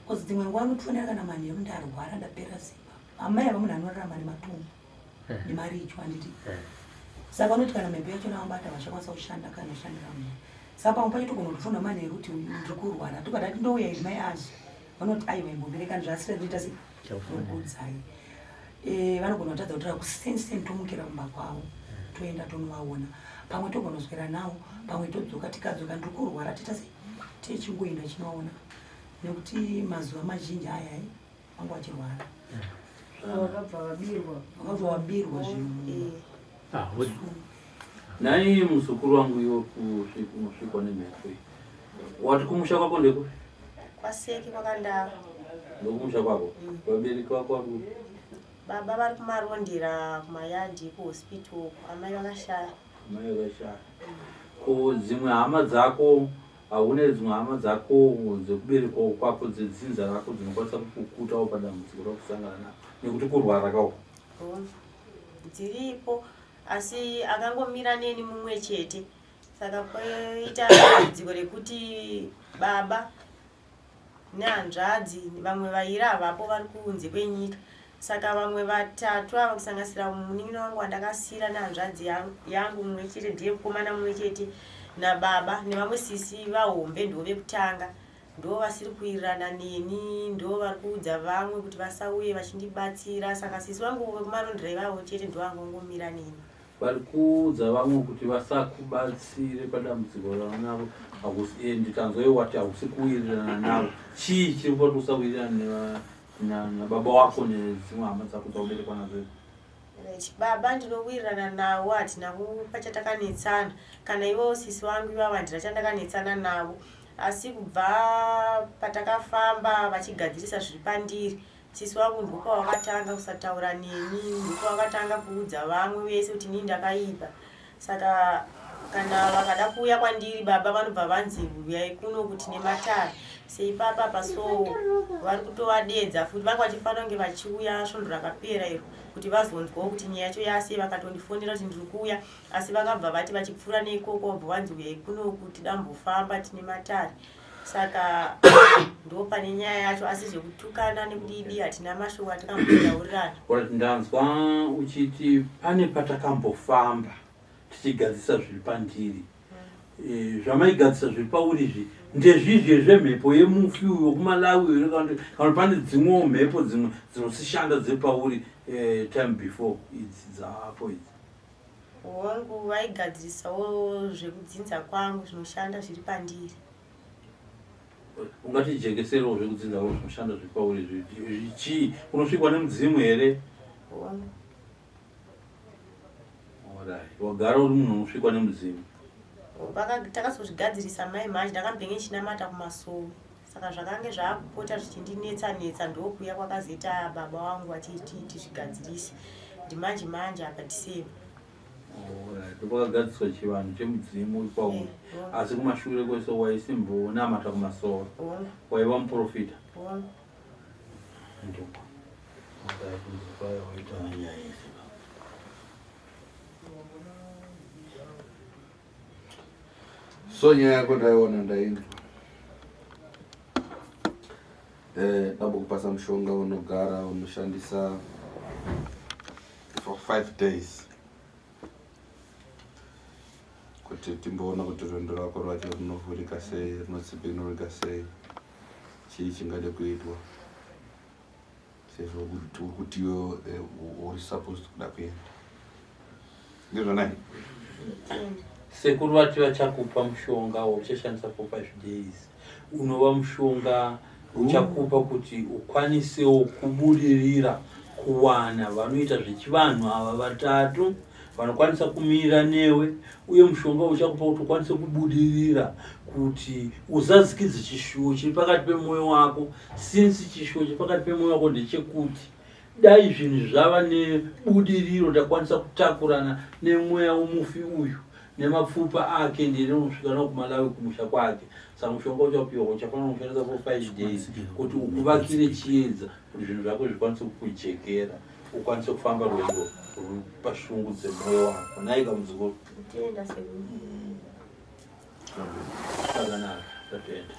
Kozi dzimwe nguva anotifonera kana manheru ndarwara ndapera simba. Amai ava munhu anorarama nematumbu eh. nemaricho handiti. Eh. Saka vanoti kana mhepo yacho navabata vachakwanisa kushanda kana kushandira munhu. Saka pamwe pacho togona kutifona manheru kuti ndiri kurwara. Tobva tati ndouya izvi mai azvi. Vanoti aiwa imbobereka zvasira ndoita sei? Ndokuudzai. Eh, vanogona kutadza kutora kuseni tomukira kumba kwavo toenda tonovaona pamwe togona kuswera nawo pamwe todzoka tikadzoka ndiri kurwara toita sei techingoenda chinoona nekuti mazuva mazhinji aya vangu vachirwara vakabva vabirwa vakabva vabirwa zvinhu ah, nhai muzukuru wangu iwe kunosvikwa nemhepo iyi wati kumusha kwako ndekupi kwaseke kwakandava ndokumusha kwako mm. vabereki vako vari kupi baba vari kumarondera kumayadhi kuhospital uko amai vakashaya amai vakashaya ko dzimwe hama dzako haune dzimwe hama dzako dzekuberekwawo kwako dzedzinza rako dzinokwanisa kukukutawo padambudziko rakusangana naro nekuti kurwara kauko dziripo asi akangomira neni mumwe chete saka poita dambudziko rekuti baba nehanzvadzi vamwe vairi havapo vari kunze kwenyika saka vamwe vatatu ava kusanganisira munin'ina wangu wandakasira nehanzvadzi yangu mumwe chete ndiye mukomana mumwe chete nababa nevamwe sisi vahombe ndivo vekutanga ndo vasiri kuwirirana neni ndo vari kuudza vamwe kuti vasauye vachindibatsira saka sisi vangu vekumarondera ivavo chete ndo vangongomira neni vari kuudza vamwe kuti vasakubatsire padambudziko raunaro eh, ndikanzwa iwe wati hausi kuwirirana navo chii chiri kupa kuti usawirirana nababa wako nedzimwe hama dzako dzauberekwa nadzo Baba ndinowirirana navo hatina kupa chatakanetsana kana ivowo sisi vangu ivavo handina chandakanetsana navo asi kubva patakafamba vachigadzirisa zviri pandiri Sisi wangu ndipo pawakatanga kusataura neni, ndipo pawakatanga kuudza vamwe vese kuti inini ndakaipa. Saka kana vakada kuuya kwandiri baba vanobva vanzi huyai kuno kuti nematare seipapa apa so vari kutovadedza futi vanga vachifanira kunge vachiuya svondo rakapera iro kuti vazonzwawo kuti nyaya yacho yasei vakatondifonera kuti ndiri kuuya asi vakabva vati vachipfuura neikoko vabva vanzi huyai kuno kuti dambofamba tine matare saka ndo pane nyaya yacho asi zvekutukana nekudidi hatina mashoko atakambotaurirana ndanzwa uchiti pane patakambofamba tichigadzisa zviri pandiri eh, zvamaigadzisa zviri pauri izvi ndezvizvi zvemhepo yemufi uyo kumalawi here kana pane dzimwewo mhepo dzimwe dzinosishanda dziri pauri eh, time before idzi dzapo idzi Hongu vaigadzirisawo zvekudzinza kwangu zvinoshanda zviri pandiri. Ungatijekeserewo zvekudzinza kwako zvinoshanda zviri pauri chii? Unosvikwa nemudzimu here? Hongu. Alright. Wagara uri munhu unosvikwa nemudzimu? Takazozvigadzirisa mai manje ndakambenge ndichinamata kumasowe saka zvakange zvakupota zvichindinetsa netsa ndokuuya kwakazoita baba wangu vachiti tizvigadzirise ndimanje manje apa December. Ndopakagadziswa chivanhu chemudzimu uri kwauri eh, asi kumashure kwese waisimbonamata kumasowe waiva muprofita. So nyaya yako ndaiona ndainzwa. Eh, ndambokupasa mushonga unogara unoshandisa for 5 days kuti timboona kuti rwendo rwako rwacho runovhurika sei runotsimbinurika sei chii chingade kuitwa sezvo uri kuti iwe eh, uri supposed kuda kuenda ndizvonai Sekuru vati vachakupa mushonga wauchashandisa for 5 days unova mushonga uchakupa kuti ukwanisewo kubudirira kuwana vanoita zvechivanhu ava vatatu vanokwanisa kumira newe uye mushonga uchakupa kuti ukwanise kubudirira kuti uzadzikidze chishuwo chiri pakati pemwoyo wako since chishuwo chiri pakati pemwoyo wako ndechekuti dai zvinhu zvava nebudiriro ndakwanisa kutakurana nemweya wemufi uyu nemapfupa ake ndinosvika nawo kumalawi kumusha kwake saka mushonga uchapiwa uchafanira kushandisa for five days kuti ukuvakire chiedza kuti zvinhu zvako zvikwanise kukujekera ukwanise kufamba rwendo ruri pashungu dzemwoyo wako nhaika muzukuru zvakanaka tatenda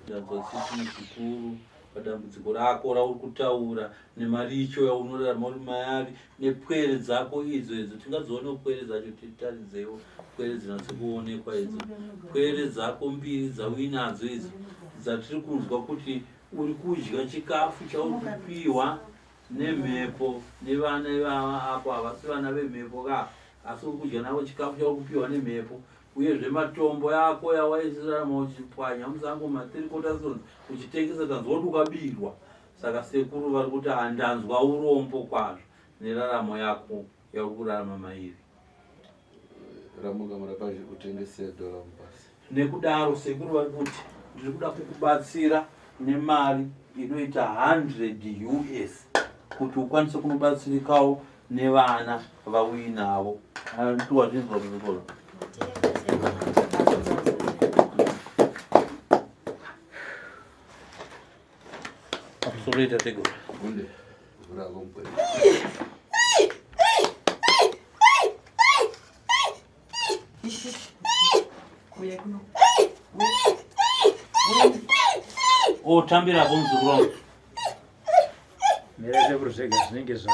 ndanzwa tsitsi muzukuru padambudziko rako rauri kutaura nemaricho yaunorarama uri mayari nepwere dzako idzo idzo tingadzionewo pwere dzacho titaridzewo pwere dzinatse kuonekwa idzo pwere dzako mbiri dzauinadzo idzo dzatiri kunzwa kuti uri kudya chikafu chauri kupiwa nemhepo nevana ivava apo havasi vana vemhepo ka asi uri kudya navo chikafu chauri kupiwa nemhepo uyezve matombo yako yawaisirarama uchipwanya musango matirikotasons uchitengesa tanzwa kuti ukabirwa saka sekuru vari kuti handanzwa urombo kwazvo neraramo yako yauri kurarama mairi Ramuka murapazhe utengese dora mupasi. Nekudaro sekuru vari kuti ndiri kuda kukubatsira nemari inoita 100 us kuti ukwanise kunobatsirikawo nevana vauinavo. Wazvinzwa muzukuru? Pamusoro tateguru. Hunde. Vhura komupwere. Otambira apo muzukuru wangu. Mira sekuru zvega zvinenge zva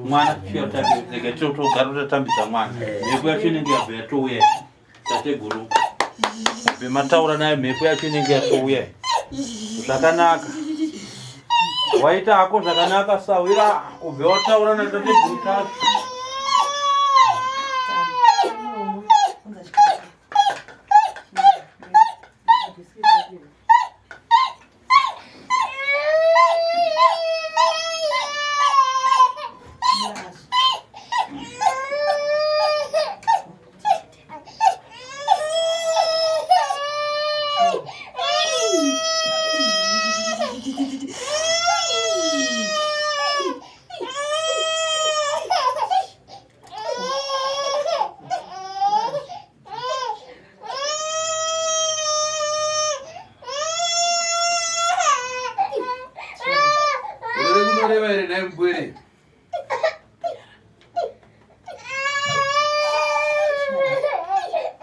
Mwana chiya tambira rega totogara tatambidza mwana. Mhepo yacho inenge yabva yatouya. Tateguru. Vemataura naye mhepo yacho inenge yatouya. Zvakanaka. Waita hako zvakanaka sahwira ubve wataura natateguru tacho. Urere kunoreva here nhai mupwere?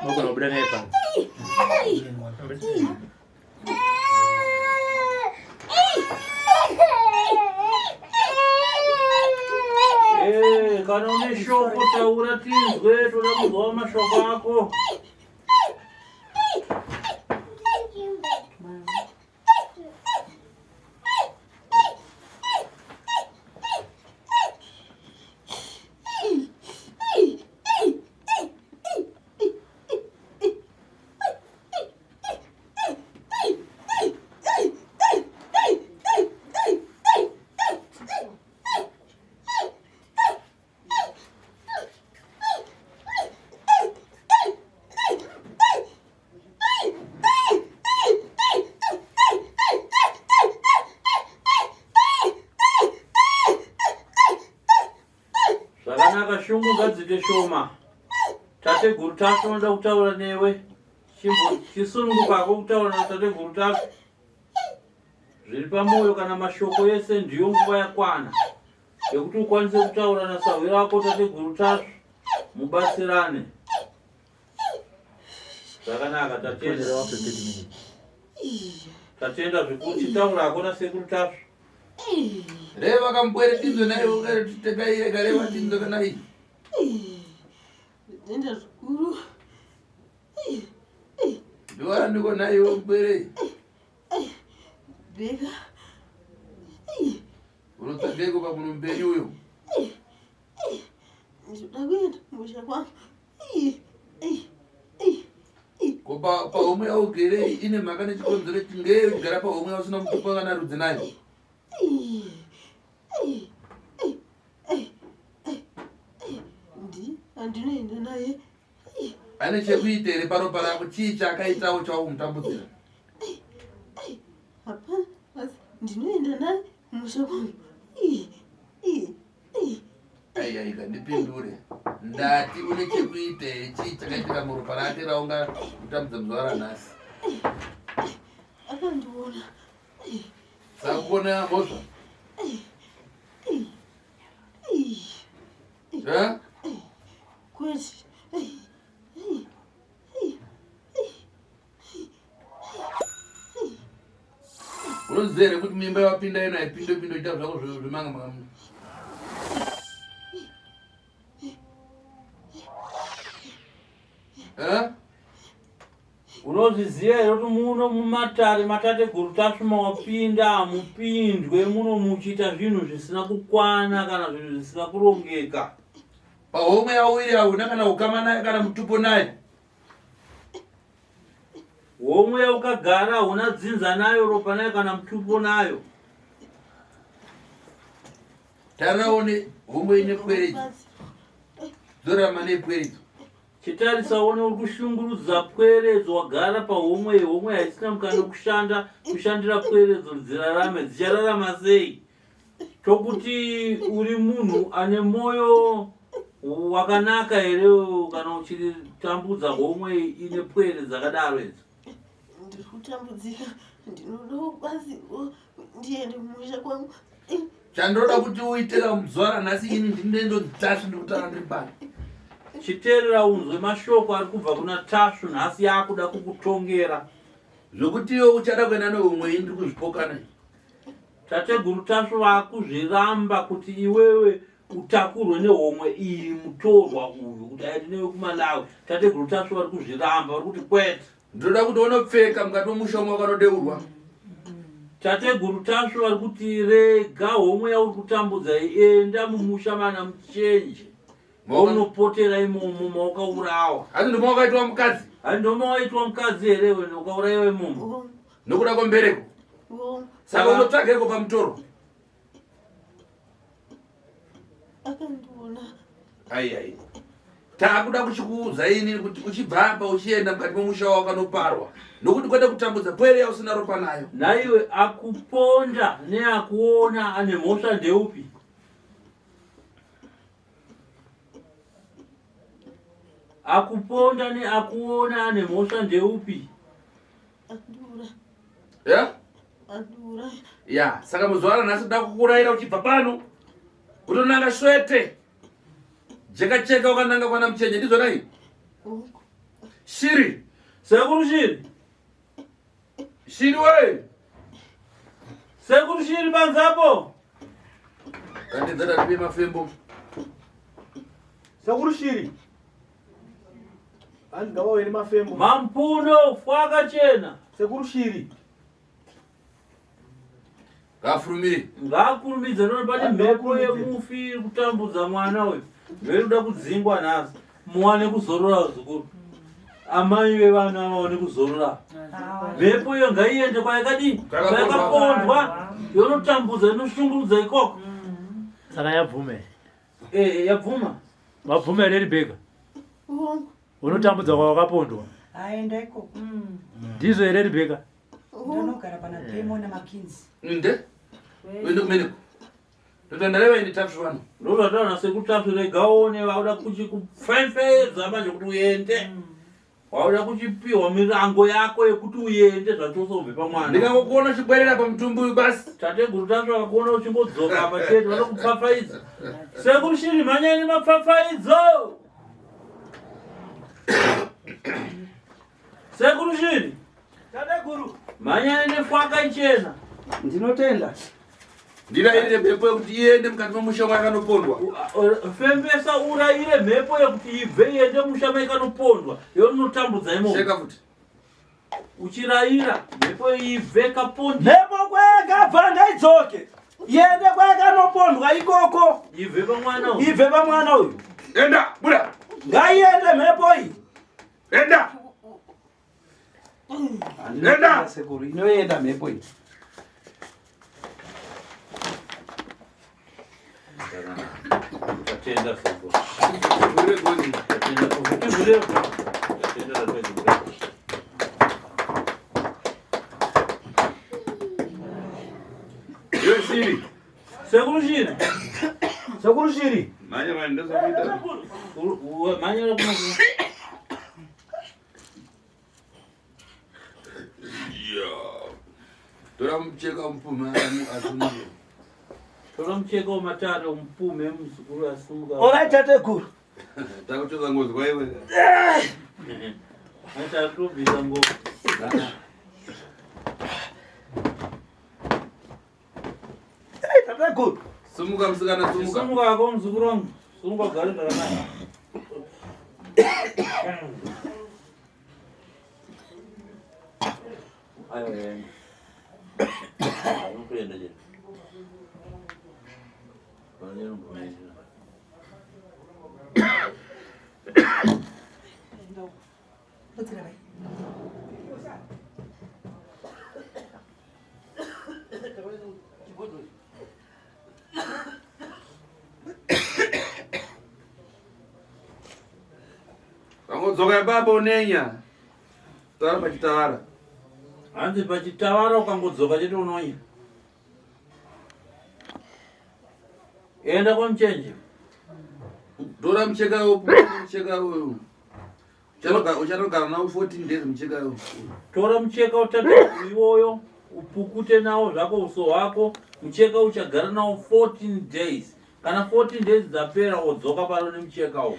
Unogona kubuda naye panze. Eh, kana une shoko taura tinzwe toda kunzwawo mashoko ako. Zvakanaka, shungu ngadziite shoma. Tateguru Tasvu unoda kutaura newe. Chimbo chisunungukako kutaura natateguru Tasvu. Zviri pamoyo kana mashoko ese ndiyo nguva yakwana yekuti ukwanise kutaura nasahwira wako tateguru Tasvu mubatsirane. Zvakanaka tatenda. Tatenda zvikuru chitaura hako nasekuru Tasvu. Reva kamupwere tinzwe naye tekairega reva tinzwe kana iyi. Ndatenda zvikuru. Ndiwana ndiko naye mupwere. Beka. Unotsvageko pamunhu mupenyu uyo. Ndinoda kuenda kumusha kwangu. Ko pahomwe yaugere ine mhaka nechikonzero chingei uchigara pahomwe yausina mutupo kana rudzi nayo? Ndi andinoenda naye. Ane chekuita here paropa rako? Chii chaakaitawo chawakumutambudzira? Hapana, asi ndinoenda naye kumusha kwangu. Aiaika ndipindure. Ndati une chekuita here? Chii chakaitika muropa rake raunga kutambudza muzuva ranhasi? Akandiona. Saka kuona mhosva? Eh? Kwete. Unoziva here kuti mimba yawapinda ino haipinde pinde uchiita zvako zvemanga manga. Eh? Unozviziva here kuti muno mumatare matateguru Tasvu mawapinda hamupindwe muno muchiita zvinhu zvisina kukwana kana zvinhu zvisina kurongeka. Pahomwe yawiri hauna kana ukama naye kana mutupo naye. Homwe yaukagara hauna dzinza nayo ropa nayo kana mutupo nayo. Tarira one homwe ine pwere idzo. Dzorama nepwere idzo. Chitarisa uone uri kushungurudza pweredzo wagara pahomwe homwe haisina mukana wekushanda kushandira pweredzo dzirarame dzichararama sei tokuti uri munhu ane moyo wakanaka here kana uchitambudza homwe ine pwere dzakadaro idzo ndiri kutambudzika ndinoda kubatsirwa ndiende kumusha kwangu Chandoda kuti uite kamuzuva ranhasi ini ndine ndonzi Tasvu ndikutaura ndiri pano. Chiteerera unzwe mashoko ari kubva kuna Tasvu nhasi yaakuda kukutongera. Zvekuti iwe uchada kuenda neumwe ini ndiri kuzvipokana. Tateguru Tasvu vaakuzviramba kuti iwewe utakurwe nehomwe iyi mutorwa uyu kuti aende newe kuMalawi. Tateguru Tasvu vari kuzviramba vari kuti kwete. Ndinoda kuti unopfeka mukati memusha umo wakanodeurwa. Tateguru Tasvu vari kuti rega homwe yauri kutambudza iyi enda mumusha mana muchenje maunopotera imomo maukaurawa. Hanzi ndoma wakaitwa mukadzi. Hanzi ndoma waitwa mukadzi here iwe ukauraiwa imomo? Nokuda kwembereko. Saka unotsvageiko pamutoro? Akandiona. Ai ai. Takuda kuchikuudza ini kuti uchibva apa uchienda mukati memusha wakanoparwa nokuti kwete kutambudza pwere yausina ropa nayo. Nhaiwe akuponda neakuona ane mhosva ndeupi? Akuponda neakuona ane mhosva ndeupi? Andiuraya. Yeah? Andiuraya. Ya, saka muzuva ranhasi ndoda kukurayira uchibva pano kutonanga swete jeka cheka wakananga kwana muchenje ndizvo dai shiri sekuru shiri shiri we sekuru shiri panze apo kandidza ndatipe mafembo sekuru shiri hanzi ngavauye nemafembo mampuno fwakachena sekuru shiri Ngaafurumire. Ngaakurumidze ndoona pane mhepo yemufi iri kutambudza mwana uyu. Ndoinoda kudzingwa nhasi. Muwane kuzorora vazukuru. Amai vevana vaone kuzorora. Mhepo iyo ngaiende kwayakadii? Kwayakapondwa. Yonotambudza inoshungurudza ikoko. Saka yabvume. Eh, eh yabvuma. Vabvuma here Rebecca? Unotambudza kwawakapondwa. Aenda ikoko. Ndizvo here Rebecca? Ndinogara pana Pemo naMakinzi. Nde? Uende kumeneko. Ndoto ndareva ini Tasvu vano. Ndozvataura nasekuru Tasvu rega uone vakuda kuchikupfefedza manje kuti uende. Wauda kuchipiwa mirango yako yekuti uende zvachose ubve pamwana. Ndingangokuona uchibwerera pamutumbi uyu basi. Tateguru Tasvu akakuona uchingodzoka apa chete vanokupfapfaidza. Sekuru Shiri mhanyai nemapfapfaidzo. Sekuru Shiri. Tateguru. Mhanyai nefwaka ichena. Ndinotenda. Ndirairire mhepo yekuti iende mukati memusha mwakanopondwa. Fembesa uraire mhepo yekuti ibve iende musha maikanopondwa yonotambudza imomo. Sheka futi. Uchiraira mhepo ibve kapondi. Mhepo kwayakabva ngaidzoke. Iende kwayakanopondwa ikoko. Ibve pamwana uyu. Ibve pamwana uyu. Enda, buda. Ngaiende mhepo iyi. Enda. Enda. Sekuru inoenda mhepo iyi. Tatenda sekuru. Tatenda. Tivhure. Tatenda tateguru. Iwe Shiri. Sekuru Shiri. Sekuru Shiri. Manya manya ndozokuita. Manya kuno. Tora mucheka umupume asimuke. Tora mucheka wematare umupume muzukuru asimuka. Orai tateguru. Takutoza ngozi kwaiwe. Aita tobvisa ngozi. Tateguru. Sumuka musikana sumuka. Sumuka ako muzukuru wangu. Sumuka ugare zvakanaka. Aiwa yaenda. Hayi kuenda chete. Batsira vai. Vangodzoka ipapo unenya. Tara pachitavara. Hanzi pachitavara ukangodzoka chete unonya. Enda kwamuchenje. Tora mucheka uyu, mucheka uyu. Uchatogara nawo 14 days mucheka uyu. Tora mucheka utatu iwoyo upukute nawo zvako uso hwako. Mucheka uchagara nawo 14 days. Kana 14 days dzapera wodzoka pano nemucheka uyu.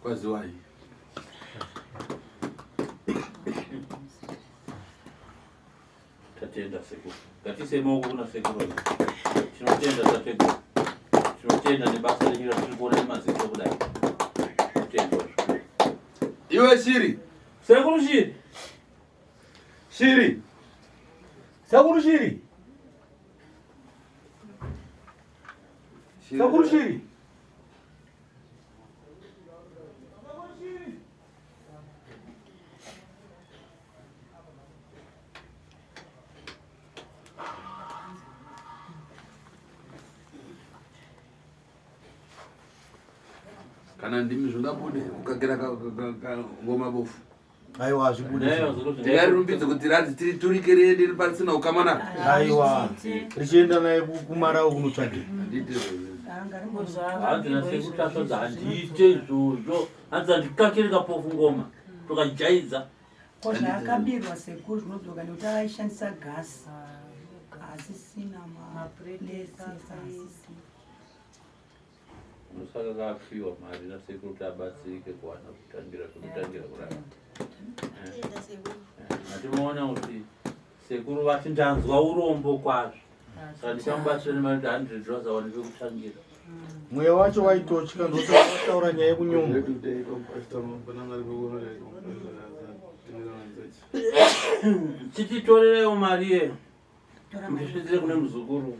Kwaziwai. Tatenda sekuru. Ngatiise maoko kuna sekuru. Tinotenda tateguru. Tinotenda nebasa renyu ratiri kuona nemaziso kudai. Tinotenda zvikuru. Iwe Shiri. Sekuru Shiri. Shiri. Sekuru Shiri. Sekuru Shiri. Kana ndimi zvingabude ukagera ngoma bofu. Aiwa hazvibude. Ndingarirumbidze kuti ranzi tiri turike riende pasina ukama naro. Aiwa. Richienda naye kuMarawi kunotsvage. Hanzi nasekuru Tasvodza handiite izvozvo. Hanzi handikakiri kapofu ngoma. Tokajaidza. Ko zvaakabirwa sekuru zvinodzoka nekuti aishandisa gasi asisina maplesi asisina. Ndosaka kapiwa mari nasekuru kuti abatsirike kuwana kutangira kwekutangira kurapa. Atinoona kuti sekuru vati ndanzwa urombo kwazvo. Saka ndichamubatsira nemari kuti 100 dollars awane pekutangira. Mweya wacho waitotya ndotaura nyaya yekunyomba. Chititorerewo mari yeyo. Ndisvitsire kune muzukuru.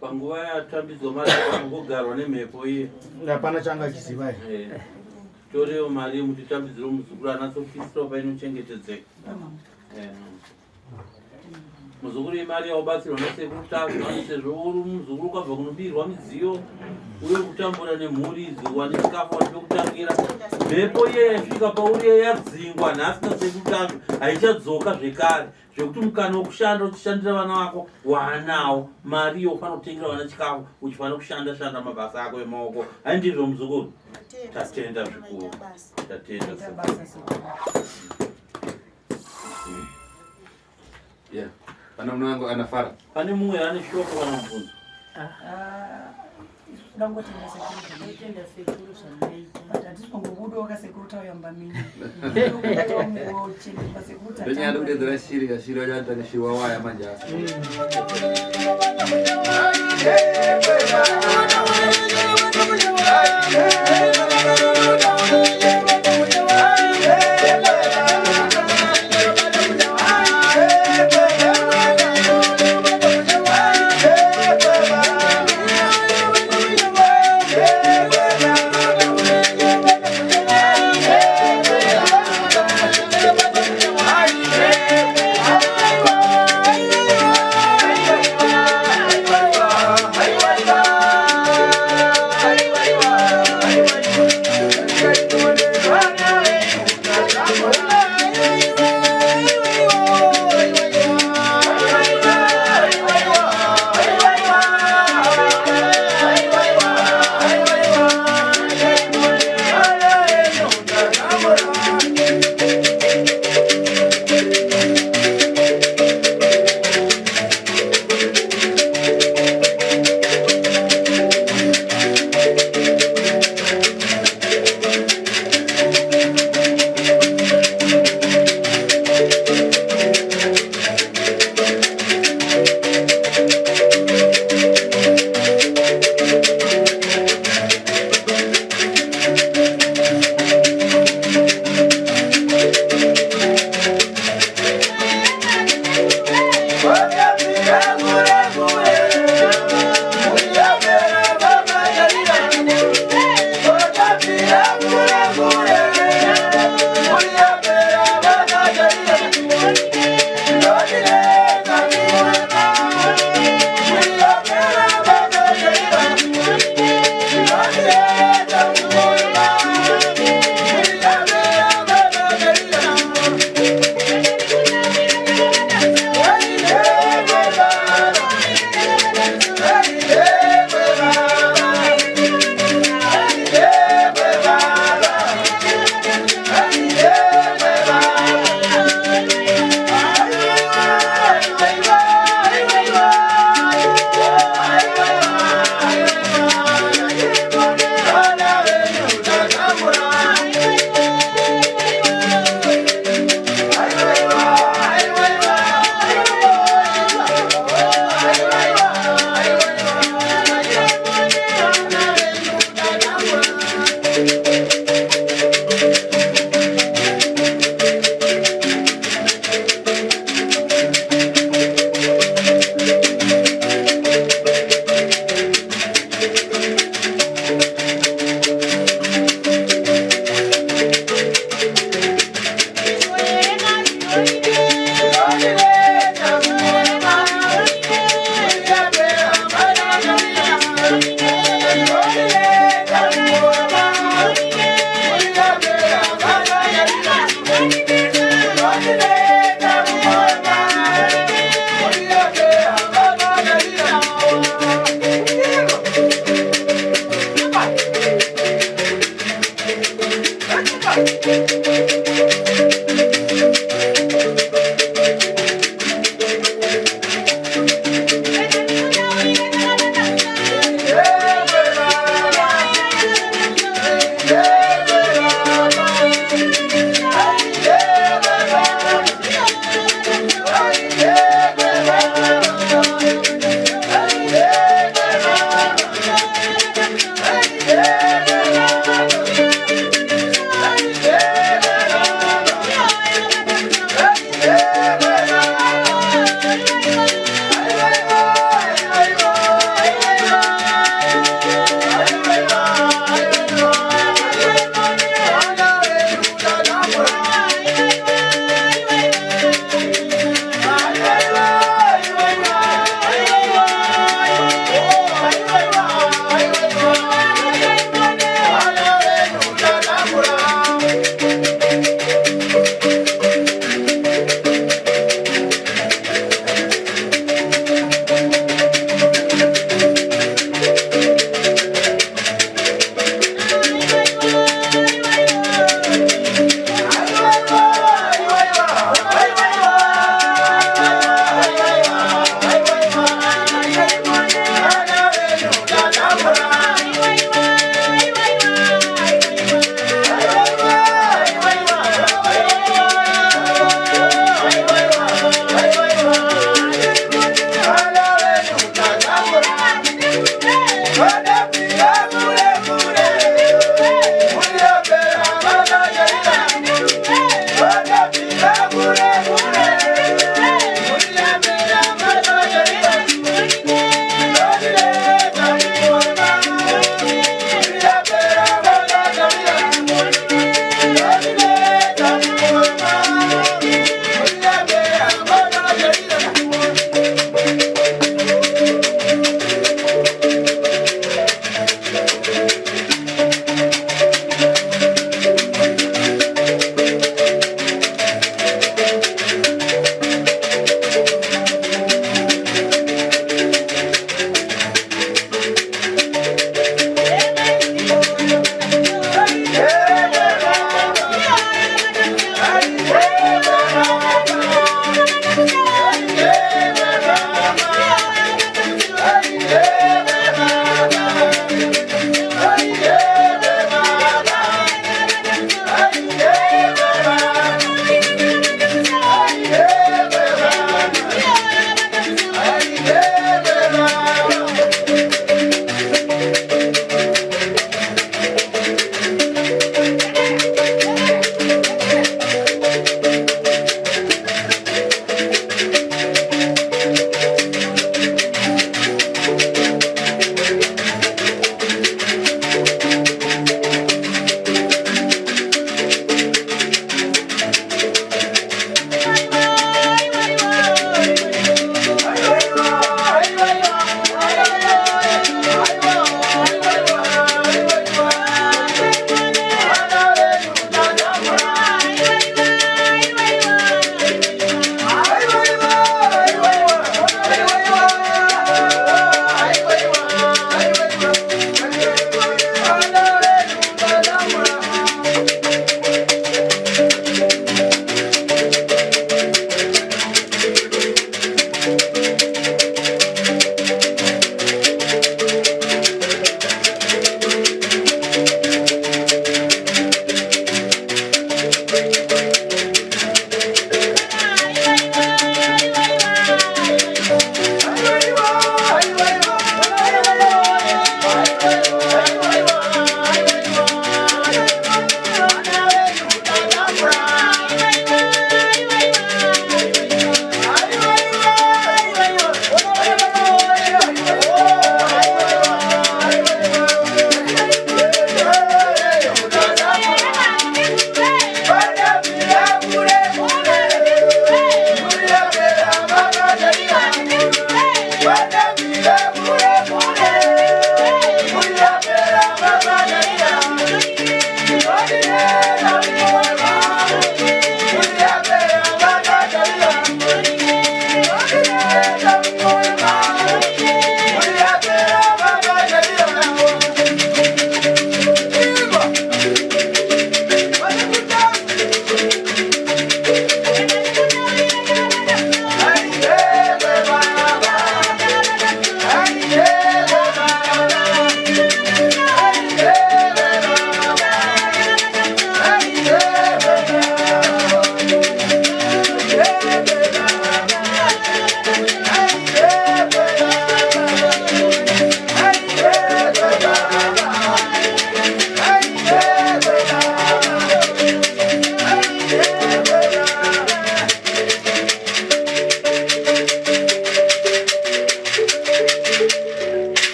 Panguva yatambidzwa mari panongogarwa nemhepo iye. Hapana changa achiziva iye. Eh. Torewo mari mutitambidzire muzukuru anatsofisirawo painochengetedzeka. Eh. Muzukuru imari yaubatsirwa nasekuru Tasvu ani sezvo uri muzukuru ukabva kunobirwa midziyo uye kutambura nemhuri idzi wane chikafu wane pekutangira. Mhepo iye yasvika pauri iye yadzingwa nhasi nasekuru Tasvu haichadzoka zvekare zvekuti mukana wekushanda uchishandira vana vako waanawo mari iyo ufanira kutengera vana chikafu uchifanira kushanda shanda mabasa ako emaoko haindizvo muzukuru? Tatenda zvikuru. Tatenda sekuru. Yeah. Pana munango anafara. Pane mumwe ane shoko kana mubvunzo. Ah, isu toda kungotenda sekuru Totenda sekuru zvamaita. But hatisi kungobudawo ka sekuru tauya mumba menyu. Tongochengetwa sekuru Ndonyaya ndikudedzera shiri kashiri wacho anotanga shiri wawaya manje asi.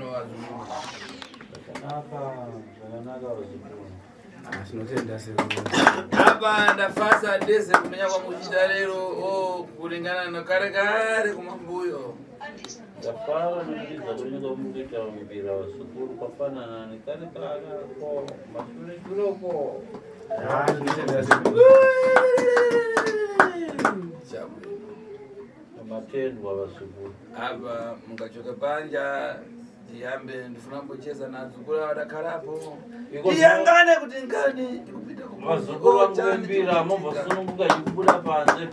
Bwino vazukuru. Zvakanaka, zvakanaka vazukuru. Tinotenda sekuru. Apa ndafasa ndeze kumenya kwamuchita lero o kulingana nokare kare kumambuyo. Ndafara nekuridza kwenyu kwamukuita mbira vazukuru kwafanana nekare kare ko mashure shure uko. Ah, tinotenda sekuru. Chabwino. Matendwa vazukuru. Apa mungachoka panja tiyambe ndifuna kumbocheza nadzukuru avadakhalapo tiyangane kuti ngani tikupita Vazukuru vamukuimbira mombosununguka chikubuda panze.